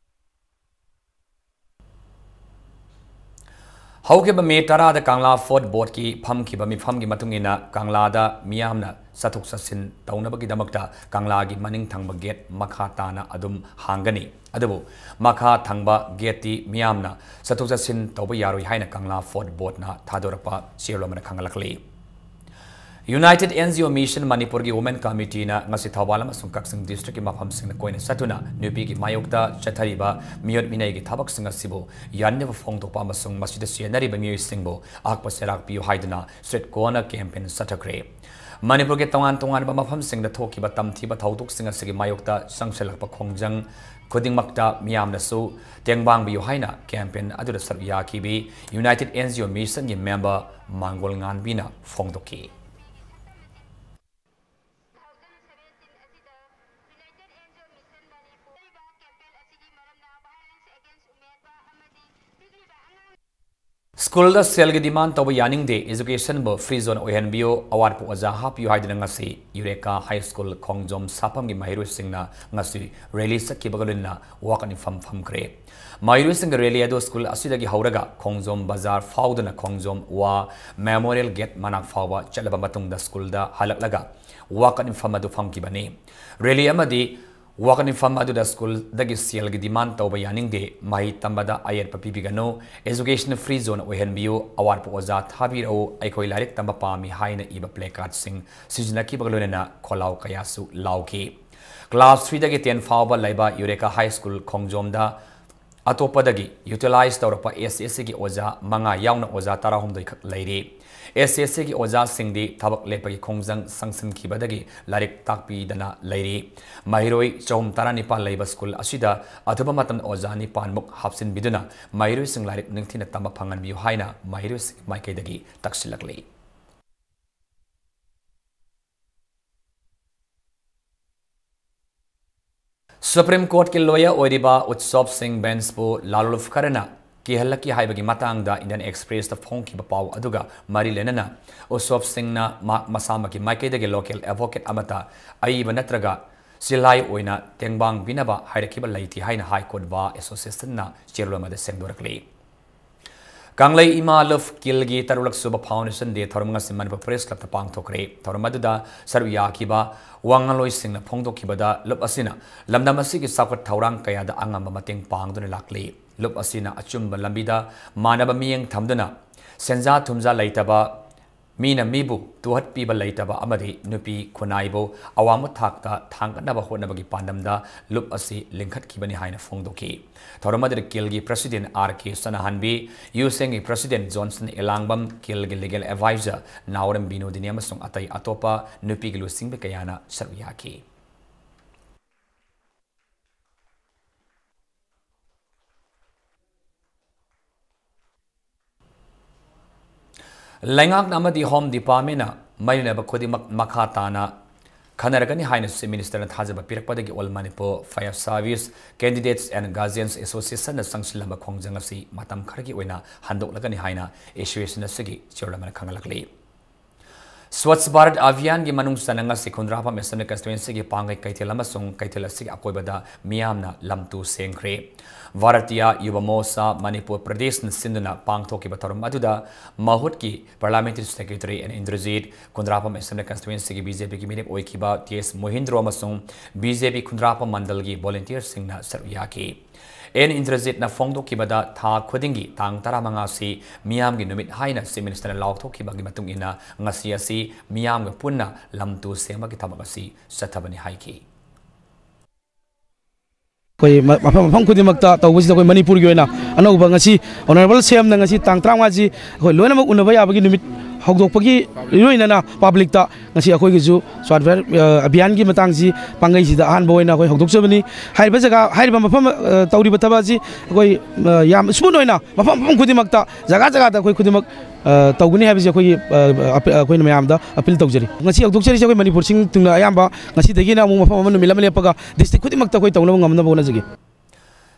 ꯍꯧꯈꯤꯕ ꯃꯦ ꯇꯔꯥꯗ ꯀꯪꯂꯥ Fort Board ꯀꯤ ꯐꯝꯈꯤꯕ ꯃꯤꯐꯝꯒꯤ ꯃꯇꯨꯡ ꯏꯟꯅ, ꯀꯪꯂꯥꯗ ꯃꯤꯌꯥꯝꯅ ꯆꯠꯊꯣꯛ ꯆꯠꯁꯤꯟ ꯇꯧꯅꯕꯒꯤꯗꯃꯛꯇ ꯀꯪꯂꯥꯒꯤ ꯃꯅꯤꯡ ꯊꯪꯕ gate ꯃꯈꯥ ꯇꯥꯅ ꯑꯗꯨꯝ ꯍꯥꯡꯒꯅꯤ꯫ ꯑꯗꯨꯕꯨ ꯃꯈꯥ ꯊꯪꯕ gate ꯇꯤ ꯃꯤꯌꯥꯝꯅ ꯆꯠꯊꯣꯛ ꯆꯠꯁꯤꯟ ꯇꯧꯕ ꯌꯥꯔꯣꯏ ꯍꯥꯏꯅ ꯀꯪꯂꯥ Fort Board ꯅ ꯊꯥꯗꯣꯔꯛꯄ ꯆꯦꯔꯣꯜ ꯑꯃꯅ ꯈꯪꯍꯜꯂꯛꯂꯤ꯫ United NGO Mission ꯃꯅꯤꯄꯨꯔꯒꯤ Women Committee ꯅ ꯉꯁꯤ ꯊꯧꯕꯥꯜ ꯑꯃꯁꯨꯡ ꯀꯛꯆꯤꯡ district ꯀꯤ ꯃꯐꯝꯁꯤꯡꯗ ꯀꯣꯏꯅ ꯆꯠꯇꯨꯅ ꯅꯨꯄꯤꯒꯤ ꯃꯥꯌꯣꯛꯇ ꯆꯠꯊꯔꯤꯕ ꯃꯤꯑꯣꯠ ꯃꯤꯅꯩꯒꯤ ꯊꯕꯛꯁꯤꯡ ꯑꯁꯤꯕꯨ ꯌꯥꯅꯤꯡꯗꯕ ꯐꯣꯡꯗꯣꯛꯄ ꯑꯃꯁꯨꯡ ꯃꯁꯤꯗ ꯆꯦꯟꯅꯔꯤꯕ ꯃꯤꯑꯣꯏꯁꯤꯡꯕꯨ ꯑꯍꯛꯄ ꯆꯩꯔꯥꯛ ꯄꯤꯌꯨ ꯍꯥꯏꯗꯨꯅ street corner campaign ꯆꯠꯊꯈ꯭ꯔꯦ꯫ ꯃꯅꯤꯄꯨꯔꯒꯤ ꯇꯣꯉꯥꯟ ꯇꯣꯉꯥꯟꯕ ꯃꯐꯝꯁꯤꯡꯗ ꯊꯣꯛꯈꯤꯕ ꯇꯝꯊꯤꯕ ꯊꯧꯗꯣꯛꯁꯤꯡ ꯑꯁꯤꯒꯤ ꯃꯥꯌꯣꯛꯇ ꯆꯪꯁꯤꯜꯂꯛꯄ ꯈꯣꯡꯖꯪ ꯈꯨꯗꯤꯡꯃꯛꯇ ꯃꯤꯌꯥꯝꯅꯁꯨ ꯇꯦꯡꯕꯥꯡꯕꯤꯌꯨ ꯍꯥꯏꯅ campaign ꯑꯗꯨꯗ ꯁꯔꯨꯛ ꯌꯥꯈꯤꯕꯤ United NGO Mission ꯒꯤ member ꯃꯥꯡꯒꯣꯜ ꯉꯥꯟꯕꯤꯅ ꯐꯣꯡꯗꯣꯛꯈꯤ꯫ ꯁ꯭ꯀꯨꯜꯗ ꯁꯦꯜꯒꯤ demand ꯇꯧꯕ ꯌꯥꯅꯤꯡꯗꯦ, educationꯕꯨ free zone ꯑꯣꯏꯍꯟꯕꯤꯌꯨ, ꯑꯋꯥꯠꯄ ꯑꯣꯖꯥ ꯍꯥꯞꯄꯤꯌꯨ ꯍꯥꯏꯗꯨꯅ ꯉꯁꯤ ꯌꯨꯔꯦꯀꯥ ꯍꯥꯏ ꯁ꯭ꯀꯨꯜ ꯈꯣꯡꯖꯣꯝ ꯁꯥꯐꯝꯒꯤ ꯃꯍꯩꯔꯣꯏꯁꯤꯡꯅ ꯉꯁꯤ rally ꯆꯠꯈꯤꯕꯒ ꯂꯣꯏꯅꯅ ꯋꯥꯀꯠ ꯃꯤꯐꯝ ꯐꯝꯈ꯭ꯔꯦ꯫ ꯃꯍꯩꯔꯣꯏꯁꯤꯡꯒꯤ rally ꯑꯗꯨ ꯁ꯭ꯀꯨꯜ ꯑꯁꯤꯗꯒꯤ ꯍꯧꯔꯒ ꯈꯣꯡꯖꯣꯝ ꯕꯖꯥꯔ ꯐꯥꯎꯗꯨꯅ ꯈꯣꯡꯖꯣꯝ ꯋꯥ Memorial Gate ꯃꯅꯥꯛ ꯐꯥꯎꯕ ꯆꯠꯂꯕ ꯃꯇꯨꯡꯗ ꯁ꯭ꯀꯨꯜꯗ ꯍꯜꯂꯛꯂꯒ ꯋꯥꯀꯠ ꯃꯤꯐꯝ ꯑꯗꯨ ꯐꯝꯈꯤꯕꯅꯤ꯫ Rally ꯑꯃꯗꯤ ꯋꯥꯀꯠ ꯃꯤꯐꯝ ꯑꯗꯨꯗ ꯁ꯭ꯀꯨꯜꯗꯒꯤ ꯁꯦꯜꯒꯤ demand ꯇꯧꯕ ꯌꯥꯅꯤꯡꯗꯦ, ꯃꯍꯩ ꯇꯝꯕꯗ ꯑꯌꯦꯠꯄ ꯄꯤꯕꯤꯒꯅꯨ, education free zone ꯑꯣꯏꯍꯟꯕꯤꯌꯨ, ꯑꯋꯥꯠꯄ ꯑꯣꯖꯥ ꯊꯥꯕꯤꯔꯛꯎ, ꯑꯩꯈꯣꯏ ꯂꯥꯏꯔꯤꯛ ꯇꯝꯕ ꯄꯥꯝꯃꯤ ꯍꯥꯏꯅ ꯏꯕ placardꯁꯤꯡ ꯁꯤꯖꯤꯟꯅꯈꯤꯕꯒ ꯂꯣꯏꯅꯅ ꯈꯣꯜꯂꯥꯎ ꯀꯌꯥꯁꯨ ꯂꯥꯎꯈꯤ꯫ Class threeꯗꯒꯤ ten ꯐꯥꯎꯕ ꯂꯩꯕ ꯌꯨꯔꯦꯀꯥ ꯍꯥꯏ ꯁ꯭ꯀꯨꯜ ꯈꯣꯡꯖꯣꯝꯗ ꯑꯇꯣꯞꯄꯗꯒꯤ utilize ꯇꯧꯔꯛꯄ SSCꯒꯤ ꯑꯣꯖꯥ ꯃꯉꯥ ꯌꯥꯎꯅ ꯑꯣꯖꯥ ꯇꯔꯥꯍꯨꯝꯗꯣꯏ ꯈꯛ ꯂꯩꯔꯤ꯫ SSCꯒꯤ ꯑꯣꯖꯥꯁꯤꯡꯗꯤ ꯊꯕꯛ ꯂꯦꯞꯄꯒꯤ ꯈꯣꯡꯖꯪ ꯁꯪꯁꯤꯟꯈꯤꯕꯗꯒꯤ ꯂꯥꯏꯔꯤꯛ ꯇꯥꯛꯄꯤꯗꯅ ꯂꯩꯔꯤ꯫ ꯃꯍꯩꯔꯣꯏ ꯆꯍꯨꯝ ꯇꯔꯥꯅꯤꯄꯥꯜ ꯂꯩꯕ ꯁ꯭ꯀꯨꯜ ꯑꯁꯤꯗ ꯑꯊꯨꯕ ꯃꯇꯝꯗ ꯑꯣꯖꯥ ꯅꯤꯄꯥꯟꯃꯨꯛ ꯍꯥꯞꯆꯤꯟꯕꯤꯗꯨꯅ ꯃꯍꯩꯔꯣꯏꯁꯤꯡ ꯂꯥꯏꯔꯤꯛ ꯅꯤꯡꯊꯤꯅ ꯇꯝꯕ ꯐꯪꯍꯟꯕꯤꯌꯨ ꯍꯥꯏꯅ ꯃꯍꯩꯔꯣꯏꯁꯤꯡꯒꯤ ꯃꯥꯏꯀꯩꯗꯒꯤ ꯇꯛꯁꯤꯜꯂꯛꯂꯤ꯫ Supreme Courtꯀꯤ lawyer ꯑꯣꯏꯔꯤꯕ ꯎꯠꯁꯣꯞ ꯁꯤꯡ ꯕꯦꯟꯁꯄꯨ ꯂꯥꯂꯨꯜꯐ ꯈꯔꯅ ꯀꯤꯍꯜꯂꯛꯈꯤ ꯍꯥꯏꯕꯒꯤ ꯃꯇꯥꯡꯗ Indian Expressꯇ ꯐꯣꯡꯈꯤꯕ ꯄꯥꯎ ꯑꯗꯨꯒ ꯃꯔꯤ ꯂꯩꯅꯅ ꯎꯠꯁꯣꯞ ꯁꯤꯡꯅ ꯃꯍꯥꯛ ꯃꯁꯥꯃꯛꯀꯤ ꯃꯥꯏꯀꯩꯗꯒꯤ local advocate ꯑꯃꯠꯇ ꯑꯏꯕ ꯅꯠꯇ꯭ꯔꯒ ꯆꯤꯜꯍꯥꯏ ꯑꯣꯏꯅ ꯇꯦꯡꯕꯥꯡ ꯄꯤꯅꯕ ꯍꯥꯏꯔꯛꯈꯤꯕ ꯂꯩꯇꯦ ꯍꯥꯏꯅ High Court Bar Associationꯅ ꯆꯦꯔꯣꯜ ꯑꯃꯗ ꯁꯦꯡꯗꯣꯔꯛꯂꯤ꯫ ꯀꯪꯂꯩ ꯏꯃꯥ ꯂꯨꯞ ꯀꯤꯜꯒꯤ ꯇꯔꯨꯛꯂꯛ ꯁꯨꯕ Foundation Day ꯊꯧꯔꯝ ꯉꯁꯤ ꯃꯅꯤꯄꯨꯔ Press Clubꯇ ꯄꯥꯡꯊꯣꯛꯈ꯭ꯔꯦ꯫ ꯊꯧꯔꯝ ꯑꯗꯨꯗ ꯁꯔꯨꯛ ꯌꯥꯈꯤꯕ ꯋꯥ ꯉꯥꯡꯂꯣꯏꯁꯤꯡꯅ ꯐꯣꯡꯗꯣꯛꯈꯤꯕꯗ ꯂꯨꯞ ꯑꯁꯤꯅ ꯂꯝꯗꯝ ꯑꯁꯤꯒꯤ ꯆꯥꯎꯈꯠ ꯊꯧꯔꯥꯡ ꯀꯌꯥꯗ ꯑꯉꯝꯕ ꯃꯇꯦꯡ ꯄꯥꯡꯗꯨꯅ ꯂꯥꯛꯂꯤ꯫ ꯂꯨꯞ ꯑꯁꯤꯅ ꯑꯆꯨꯝꯕ ꯂꯝꯕꯤꯗ ꯃꯥꯟꯅꯕ ꯃꯤꯠꯌꯦꯡ ꯊꯝꯗꯨꯅ ꯁꯦꯟꯖꯥ ꯊꯨꯝꯖꯥ ꯂꯩꯇꯕ, ꯃꯤꯅ ꯃꯤꯕꯨ ꯇꯨꯍꯠꯄꯤꯕ ꯂꯩꯇꯕ ꯑꯃꯗꯤ ꯅꯨꯄꯤ ꯈꯨꯟꯅꯥꯏꯕꯨ ꯑꯋꯥꯡꯕ ꯊꯥꯛꯇ ꯊꯥꯡꯒꯠꯅꯕ ꯍꯣꯠꯅꯕꯒꯤ ꯄꯥꯟꯗꯝꯗ ꯂꯨꯞ ꯑꯁꯤ ꯂꯤꯡꯈꯠꯈꯤꯕꯅꯤ ꯍꯥꯏꯅ ꯐꯣꯡꯗꯣꯛꯈꯤ꯫ ꯊꯧꯔꯝ ꯑꯗꯨꯗ ꯀꯤꯜꯒꯤ President R K ꯁꯅꯥꯍꯟꯕꯤ, ꯌꯨꯁꯦꯡꯒꯤ President Johnson ꯏꯂꯥꯡꯕꯝ, ꯀꯤꯜꯒꯤ Legal Advisor ꯅꯥꯎꯔꯦꯝ ꯕꯤꯅꯣꯗꯤꯅꯤ ꯑꯃꯁꯨꯡ ꯑꯇꯩ ꯑꯇꯣꯞꯄ ꯅꯨꯄꯤꯒꯤ ꯂꯨꯆꯤꯡꯕꯤ ꯀꯌꯥꯅ ꯁꯔꯨꯛ ꯌꯥꯈꯤ꯫ ꯂꯩꯉꯥꯛꯅ ꯑꯃꯗꯤ Home Departmentꯅ ꯃꯔꯤ ꯂꯩꯅꯕ ꯈꯨꯗꯤꯡꯃꯛ ꯃꯈꯥ ꯇꯥꯅ ꯈꯟꯅꯔꯒꯅꯤ ꯍꯥꯏꯅ Chief Minister ꯅ ꯊꯥꯖꯕ ꯄꯤꯔꯛꯄꯗꯒꯤ All Manipur Fire Service Candidates and Guardians Association ꯅ ꯆꯪꯁꯤꯜꯂꯝꯕ ꯈꯣꯡꯖꯪ ꯑꯁꯤ ꯃꯇꯝ ꯈꯔꯒꯤ ꯑꯣꯏꯅ ꯍꯟꯗꯣꯛꯂꯒꯅꯤ ꯍꯥꯏꯅ association ꯑꯁꯤꯒꯤ chairman ꯑꯃꯅ ꯈꯪꯍꯜꯂꯛꯂꯤ꯫ Swachh Bharat Abhiyan ꯒꯤ ꯃꯅꯨꯡ ꯆꯟꯅ ꯉꯁꯤ ꯈꯨꯟꯗ꯭ꯔꯥꯛꯄꯝ Assembly Constituency ꯒꯤ ꯄꯥꯡꯒꯩ ꯀꯩꯊꯦꯜ ꯑꯃꯁꯨꯡ ꯀꯩꯊꯦꯜ ꯑꯁꯤꯒꯤ ꯑꯀꯣꯏꯕꯗ ꯃꯤꯌꯥꯝꯅ ꯂꯝ two ꯁꯦꯡꯈ꯭ꯔꯦ꯫ Bharatiya Yuva Morcha Manipur Pradesh ꯅ ꯁꯤꯟꯗꯨꯅ ꯄꯥꯡꯊꯣꯛꯈꯤꯕ ꯊꯧꯔꯝ ꯑꯗꯨꯗ ꯃꯍꯨꯠꯀꯤ Parliamentary Secretary N Indrajit, ꯈꯨꯟꯗ꯭ꯔꯥꯛꯄꯝ Assembly Constituency ꯒꯤ B J P ꯒꯤ ꯃꯤꯔꯦꯞ ꯑꯣꯏꯈꯤꯕ T S Mohindro ꯑꯃꯁꯨꯡ B J P ꯈꯨꯟꯗ꯭ꯔꯥꯛꯄꯝ ꯃꯟꯗꯜꯒꯤ volunteer ꯁꯤꯡꯅ ꯁꯔꯨꯛ ꯌꯥꯈꯤ꯫ N Indrajit ꯅ ꯐꯣꯡꯗꯣꯛꯈꯤꯕꯗ ꯊꯥ ꯈꯨꯗꯤꯡꯒꯤ ꯇꯥꯡ ꯇꯔꯥꯃꯉꯥ ꯑꯁꯤ ꯃꯤꯌꯥꯝꯒꯤ ꯅꯨꯃꯤꯠ ꯍꯥꯏꯅ Chief Minister ꯅ ꯂꯥꯎꯊꯣꯛꯈꯤꯕꯒꯤ ꯃꯇꯨꯡ ꯏꯟꯅ ꯉꯁꯤ ꯑꯁꯤ ꯃꯤꯌꯥꯝꯒ ꯄꯨꯟꯅ ꯂꯝ ꯇꯨ ꯁꯦꯡꯕꯒꯤ ꯊꯕꯛ ꯑꯁꯤ ꯆꯠꯊꯕꯅꯤ ꯍꯥꯏꯈꯤ꯫ ꯑꯩꯈꯣꯏ ꯃ-, ꯃꯐꯝ, ꯃꯐꯝ ꯈꯨꯗꯤꯡꯃꯛꯇ ꯇꯧꯕꯁꯤꯗ ꯑꯩꯈꯣꯏ ꯃꯅꯤꯄꯨꯔꯒꯤ ꯑꯣꯏꯅ ꯑꯅꯧꯕ ꯉꯁꯤ Honourable C M ꯅ ꯉꯁꯤ ꯇꯥꯡ ꯇꯔꯥꯃꯉꯥꯁꯤ ꯑꯩꯈꯣꯏ ꯂꯣꯏꯅꯃꯛ ꯎꯅꯕ ꯌꯥꯕꯒꯤ ꯅꯨꯃꯤꯠ ꯍꯧꯗꯣꯛꯄꯒꯤ ꯏꯔꯣꯏꯅꯅ public ꯇ ꯉꯁꯤ ꯑꯩꯈꯣꯏꯒꯤꯁꯨ Swachh Bharat, ꯑ, Abhiyan ꯒꯤ ꯃꯇꯥꯡꯁꯤ ꯄꯥꯡꯒꯩꯁꯤꯗ ꯑꯍꯥꯟꯕ ꯑꯣꯏꯅ ꯑꯩꯈꯣꯏ ꯍꯧꯗꯣꯛꯆꯕꯅꯤ꯫ ꯍꯥꯏꯔꯤꯕ ꯖꯒꯥ, ꯍꯥꯏꯔꯤꯕ ꯃꯐꯝ, ꯑ, ꯇꯧꯔꯤꯕ ꯊꯕꯛ ꯑꯁꯤ ꯑꯩꯈꯣꯏ, ꯑ, ꯌꯥꯝ smooth ꯑꯣꯏꯅ ꯃꯐꯝ, ꯃꯐꯝ ꯈꯨꯗꯤꯡꯃꯛꯇ, ꯖꯒꯥ ꯖꯒꯥꯗ ꯑꯩꯈꯣꯏ ꯈꯨꯗꯤꯡꯃꯛ, ꯑ, ꯇꯧꯒꯅꯤ ꯍꯥꯏꯕꯁꯤ ꯑꯩꯈꯣꯏꯒꯤ, ꯑ, ꯑꯄꯤ-, ꯑꯩꯈꯣꯏꯅ ꯃꯌꯥꯝꯗ appeal ꯇꯧꯖꯔꯤ꯫ ꯉꯁꯤ ꯍꯧꯗꯣꯛꯆꯔꯤꯁꯦ ꯑꯩꯈꯣꯏ ꯃꯅꯤꯄꯨꯔꯁꯤꯡ ꯇꯨꯡꯗ ꯑꯌꯥꯝꯕ ꯉꯁꯤꯗꯒꯤꯅ ꯑꯃꯨꯛ ꯃꯐꯝ ꯑꯃ ꯅꯨꯃꯤꯠ ꯑꯃ ꯂꯦꯞꯄꯒ district ꯈꯨꯗꯤꯡꯃꯛꯇ ꯑꯩꯈꯣꯏ ꯇꯧꯅꯕ ꯉꯝꯅꯕ ꯍꯣꯠꯅꯖꯒꯦ꯫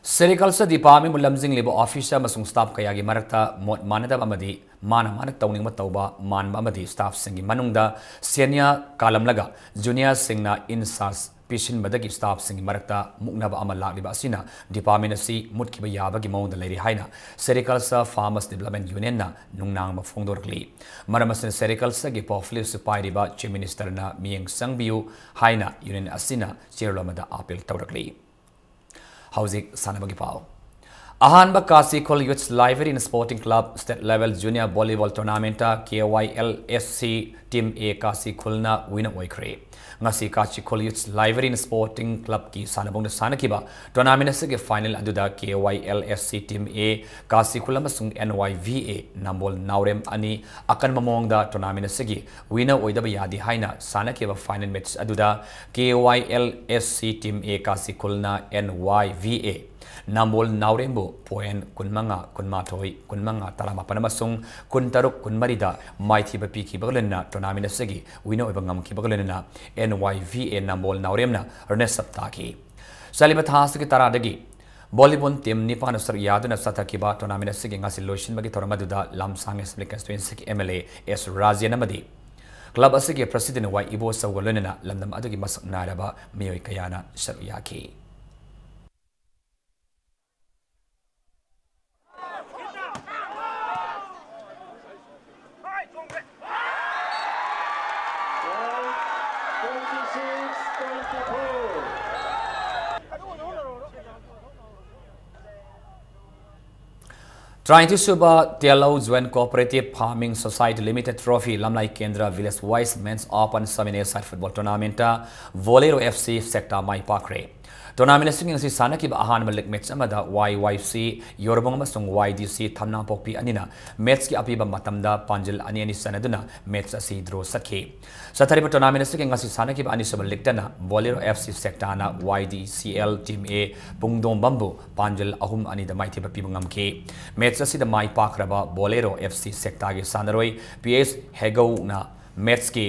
Sericulture Department ꯕꯨ ꯂꯝꯖꯤꯡꯂꯤꯕ officer ꯑꯃꯁꯨꯡ staff ꯀꯌꯥꯒꯤ ꯃꯔꯛꯇ ꯃꯣꯠ ꯃꯥꯟꯅꯗꯕ ꯑꯃꯗꯤ ꯃꯥꯅ ꯃꯥꯅ ꯇꯧꯅꯤꯡꯕ ꯇꯧꯕ ꯃꯥꯟꯕ ꯑꯃꯗꯤ staff ꯁꯤꯡꯒꯤ ꯃꯅꯨꯡꯗ senior ꯀꯥꯜꯂꯝꯂꯒ junior ꯁꯤꯡꯅ in charge ꯄꯤꯁꯤꯟꯕꯗꯒꯤ staff ꯁꯤꯡꯒꯤ ꯃꯔꯛꯇ ꯃꯨꯛꯅꯕ ꯑꯃ ꯂꯥꯛꯂꯤꯕ ꯑꯁꯤꯅ department ꯑꯁꯤ ꯃꯨꯠꯈꯤꯕ ꯌꯥꯕꯒꯤ ꯃꯑꯣꯡꯗ ꯂꯩꯔꯤ ꯍꯥꯏꯅ Sericulture Farmers Development Union ꯅ ꯅꯨꯡꯅꯥꯡꯕ ꯐꯣꯡꯗꯣꯔꯛꯂꯤ꯫ ꯃꯔꯝ ꯑꯁꯤꯅ sericulture ꯒꯤ portfolio ꯁꯨ ꯄꯥꯏꯔꯤꯕ Chief Minister ꯅ ꯃꯤꯠꯌꯦꯡ ꯆꯪꯕꯤꯌꯨ ꯍꯥꯏꯅ union ꯑꯁꯤꯅ chairman ꯑꯃꯗ appeal ꯇꯧꯔꯛꯂꯤ꯫ ꯍꯧꯖꯤꯛ ꯁꯥꯟꯅꯕꯒꯤ ꯄꯥꯎ꯫ ꯑꯍꯥꯟꯕ ꯀꯥꯁꯤꯈꯨꯜ Youth Library and Sporting Club State Level Junior Volleyball Tournament K Y L S C Team A ꯀꯥꯁꯤꯈꯨꯜꯅ winner ꯑꯣꯏꯈ꯭ꯔꯦ꯫ ꯉꯁꯤ ꯀꯥꯁꯤꯈꯨꯜ Youth Library and Sporting Club ꯀꯤ ꯁꯥꯟꯅꯕꯨꯡꯗ ꯁꯥꯟꯅꯈꯤꯕ tournament ꯑꯁꯤꯒꯤ final ꯑꯗꯨꯗ K Y L S C Team A ꯀꯥꯁꯤꯈꯨꯜ ꯑꯃꯁꯨꯡ N Y V A ꯅꯝꯕꯣꯜ ꯅꯥꯎꯔꯦꯝ ꯑꯅꯤ ꯑꯀꯟꯕ ꯃꯑꯣꯡꯗ tournament ꯑꯁꯤꯒꯤ winner ꯑꯣꯏꯗꯕ ꯌꯥꯗꯦ ꯍꯥꯏꯅ ꯁꯥꯟꯅꯈꯤꯕ final match ꯑꯗꯨꯗ K Y L S C Team A ꯀꯥꯁꯤꯈꯨꯜꯅ N Y V A Nambol ꯅꯥꯎꯔꯦꯝꯕꯨ point ꯀꯨꯟꯃꯉꯥ, ꯀꯨꯟꯃꯥꯊꯣꯏ, ꯀꯨꯟꯃꯉꯥ, ꯇꯔꯥꯃꯥꯄꯟ ꯑꯃꯁꯨꯡ ꯀꯨꯟꯇꯔꯨꯛ, ꯀꯨꯟꯃꯔꯤꯗ ꯃꯥꯏꯊꯤꯕ ꯄꯤꯈꯤꯕꯒ ꯂꯣꯏꯅꯅ tournament ꯑꯁꯤꯒꯤ winner ꯑꯣꯏꯕ ꯉꯝꯈꯤꯕꯒ ꯂꯣꯏꯅꯅ N Y V A Nambol ꯅꯥꯎꯔꯦꯝꯅ runners up ꯇꯥꯈꯤ꯫ ꯆꯠꯂꯤꯕ ꯊꯥ ꯑꯁꯤꯒꯤ ꯇꯔꯥꯗꯒꯤ volleyball team ꯅꯤꯄꯥꯟꯅ ꯁꯔꯨꯛ ꯌꯥꯗꯨꯅ ꯆꯠꯊꯈꯤꯕ tournament ꯑꯁꯤꯒꯤ ꯉꯁꯤ ꯂꯣꯏꯁꯤꯟꯕꯒꯤ ꯊꯧꯔꯝ ꯑꯗꯨꯗ ꯂꯝꯁꯥꯡ Assembly Constituencyꯒꯤ M L A S Rajen ꯑꯃꯗꯤ club ꯑꯁꯤꯒꯤ president Y ꯏꯕꯣꯆꯧꯒ ꯂꯣꯏꯅꯅ ꯂꯝꯗꯝ ꯑꯗꯨꯒꯤ ꯃꯁꯛ ꯅꯥꯏꯔꯕ ꯃꯤꯑꯣꯏ ꯀꯌꯥꯅ ꯁꯔꯨꯛ ꯌꯥꯈꯤ꯫ ꯇꯔꯥꯅꯤꯊꯣꯏ ꯁꯨꯕ ꯇꯦꯂꯧ Joint Cooperative Farming Society Limited Trophy ꯂꯝꯂꯥꯏ ꯀꯦꯟꯗ꯭ꯔ Village Wise Men's Open Seven-A-Side Football Tournamentꯇ Bolero F C ꯁꯦꯛꯇꯥ ꯃꯥꯏ ꯄꯥꯛꯈ꯭ꯔꯦ꯫ Tournament ꯑꯁꯤꯒꯤ ꯉꯁꯤ ꯁꯥꯟꯅꯈꯤꯕ ꯑꯍꯥꯟꯕ league match ꯑꯃꯗ Y Y C ꯌꯣꯔꯕꯨꯡ ꯑꯃꯁꯨꯡ Y D C ꯊꯝꯅꯥꯄꯣꯛꯄꯤ ꯑꯅꯤꯅ matchꯀꯤ ꯑꯄꯤꯕ ꯃꯇꯝꯗ ꯄꯥꯟꯖꯤꯜ ꯑꯅꯤ ꯑꯅꯤ ꯆꯟꯅꯗꯨꯅ match ꯑꯁꯤ draw ꯆꯠꯈꯤ꯫ ꯆꯠꯊꯔꯤꯕ tournament ꯑꯁꯤꯒꯤ ꯉꯁꯤ ꯁꯥꯟꯅꯈꯤꯕ ꯑꯅꯤꯁꯨꯕ leagueꯇꯅ Bolero F C ꯁꯦꯛꯇꯥꯅ Y D C L Team A ꯄꯨꯡꯗꯣꯝꯕꯝꯕꯨ ꯄꯥꯟꯖꯤꯜ ꯑꯍꯨꯝ ꯑꯅꯤꯗ ꯃꯥꯏꯊꯤꯕ ꯄꯤꯕ ꯉꯝꯈꯤ꯫ Match ꯑꯁꯤꯗ ꯃꯥꯏ ꯄꯥꯛꯈ꯭ꯔꯕ Bolero F C ꯁꯦꯛꯇꯥꯒꯤ ꯁꯥꯟꯅꯔꯣꯏ P H ꯍꯦꯒꯧꯅ matchꯀꯤ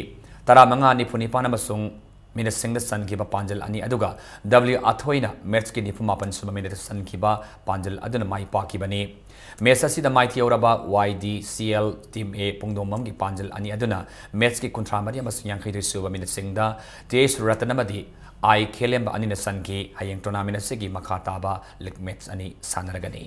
ꯇꯔꯥꯃꯉꯥ, ꯅꯤꯐꯨ ꯅꯤꯄꯥꯟ ꯑꯃꯁꯨꯡ minuteꯁꯤꯡꯗ ꯆꯟꯈꯤꯕ ꯄꯥꯟꯖꯤꯜ ꯑꯅꯤ ꯑꯗꯨꯒ W ꯑꯊꯣꯏꯅ matchꯀꯤ ꯅꯤꯐꯨ ꯃꯥꯄꯟ ꯁꯨꯕ minuteꯇ ꯆꯟꯈꯤꯕ ꯄꯥꯟꯖꯤꯜ ꯑꯗꯨꯅ ꯃꯥꯏ ꯄꯥꯛꯈꯤꯕꯅꯤ꯫ Match ꯑꯁꯤꯗ ꯃꯥꯏꯊꯤꯍꯧꯔꯕ Y D C L Team A ꯄꯨꯡꯗꯣꯝꯕꯝꯒꯤ ꯄꯥꯟꯖꯤꯜ ꯑꯅꯤ ꯑꯗꯨꯅ matchꯀꯤ ꯀꯨꯟꯊ꯭ꯔꯥ ꯃꯔꯤ ꯑꯃꯁꯨꯡ ꯌꯥꯡꯈꯩ ꯅꯤꯊꯣꯏ ꯁꯨꯕ minuteꯁꯤꯡꯗ T H ꯔꯇꯟ ꯑꯃꯗꯤ I ꯈꯦꯂꯦꯝꯕ ꯑꯅꯤꯅ ꯆꯟꯈꯤ꯫ ꯍꯌꯦꯡ tournament ꯑꯁꯤꯒꯤ ꯃꯈꯥ ꯇꯥꯕ league match ꯑꯅꯤ ꯁꯥꯟꯅꯔꯒꯅꯤ꯫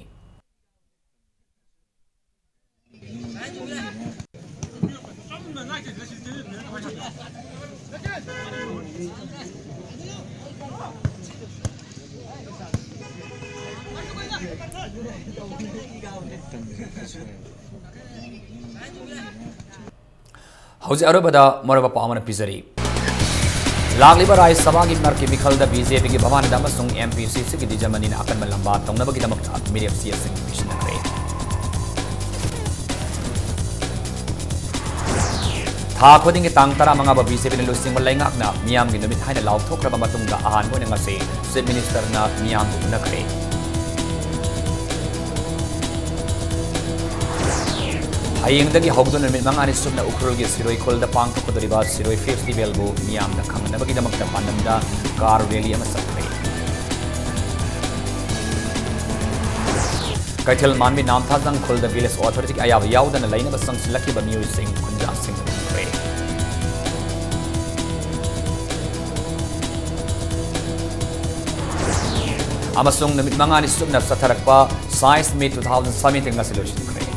ꯍꯧꯖꯤꯛ ꯑꯔꯣꯏꯕꯗ ꯃꯔꯨꯑꯣꯏꯕ ꯄꯥꯎ ꯑꯃꯅ ꯄꯤꯖꯔꯤ꯫ ꯂꯥꯛꯂꯤꯕ ꯔꯥꯖ꯭ꯌ ꯁꯚꯥꯒꯤ ꯃꯔꯛꯀꯤ ꯃꯤꯈꯜꯗ B J Pꯒꯤ ꯚꯥꯕꯥꯅꯟꯗ ꯑꯃꯁꯨꯡ M P C Cꯒꯤ ꯗꯤꯖꯃꯅꯤꯅ ꯑꯀꯟꯕ ꯂꯝꯕꯥ ꯇꯧꯅꯕꯒꯤꯗꯃꯛꯇ ꯃꯤꯔꯦꯞ ꯆꯦꯁꯤꯡ ꯄꯤꯁꯤꯟꯅꯈ꯭ꯔꯦ꯫ ꯊꯥ ꯈꯨꯗꯤꯡꯒꯤ ꯇꯥꯡ ꯇꯔꯥꯃꯉꯥꯕꯨ B J Pꯅ ꯂꯨꯆꯤꯡꯕ ꯂꯩꯉꯥꯛꯅ ꯃꯤꯌꯥꯝꯒꯤ ꯅꯨꯃꯤꯠ ꯍꯥꯏꯅ ꯂꯥꯎꯊꯣꯛꯈ꯭ꯔꯕ ꯃꯇꯨꯡꯗ ꯑꯍꯥꯟꯕ ꯑꯣꯏꯅ ꯉꯁꯤ Chief Ministerꯅ ꯃꯤꯌꯥꯝꯕꯨ ꯎꯅꯈ꯭ꯔꯦ꯫ ꯍꯌꯦꯡꯗꯒꯤ ꯍꯧꯗꯨꯅ ꯅꯨꯃꯤꯠ ꯃꯉꯥꯅꯤ ꯆꯨꯞꯅ ꯎꯈ꯭ꯔꯨꯜꯒꯤ ꯁꯤꯔꯣꯏ ꯈꯨꯜꯗ ꯄꯥꯡꯊꯣꯛꯀꯗꯧꯔꯤꯕ ꯁꯤꯔꯣꯏ ꯐꯦꯁꯇꯤꯚꯦꯜꯕꯨ ꯃꯤꯌꯥꯝꯗ ꯈꯪꯅꯕꯒꯤꯗꯃꯛꯇ ꯄꯥꯟꯗꯝꯗ ꯀꯥꯔ ꯔꯦꯂꯤ ꯑꯃ ꯆꯠꯊꯔꯦ꯫ ꯀꯩꯊꯦꯜ ꯃꯥꯟꯕꯤ ꯅꯥꯝꯊꯥꯖꯪ ꯈꯨꯜꯗ ꯚꯤꯂꯦꯖ ꯑꯣꯊꯣꯔꯤꯇꯤꯒꯤ ꯑꯌꯥꯕ ꯌꯥꯎꯗꯅ ꯂꯩꯅꯕ ꯆꯪꯁꯤꯜꯂꯛꯈꯤꯕ ꯃꯤꯑꯣꯏꯁꯤꯡ ꯈꯨꯟꯖꯥꯁꯤꯡꯅ ꯊꯤꯡꯈ꯭ꯔꯦ꯫ ꯑꯃꯁꯨꯡ ꯅꯨꯃꯤꯠ ꯃꯉꯥꯅꯤ ꯆꯨꯞꯅ ꯆꯠꯊꯔꯛꯄ ꯁꯥꯏꯟꯁ ꯃꯤꯠ two thousand seventeen ꯉꯁꯤ ꯂꯣꯏꯁꯤꯟꯈ꯭ꯔꯦ꯫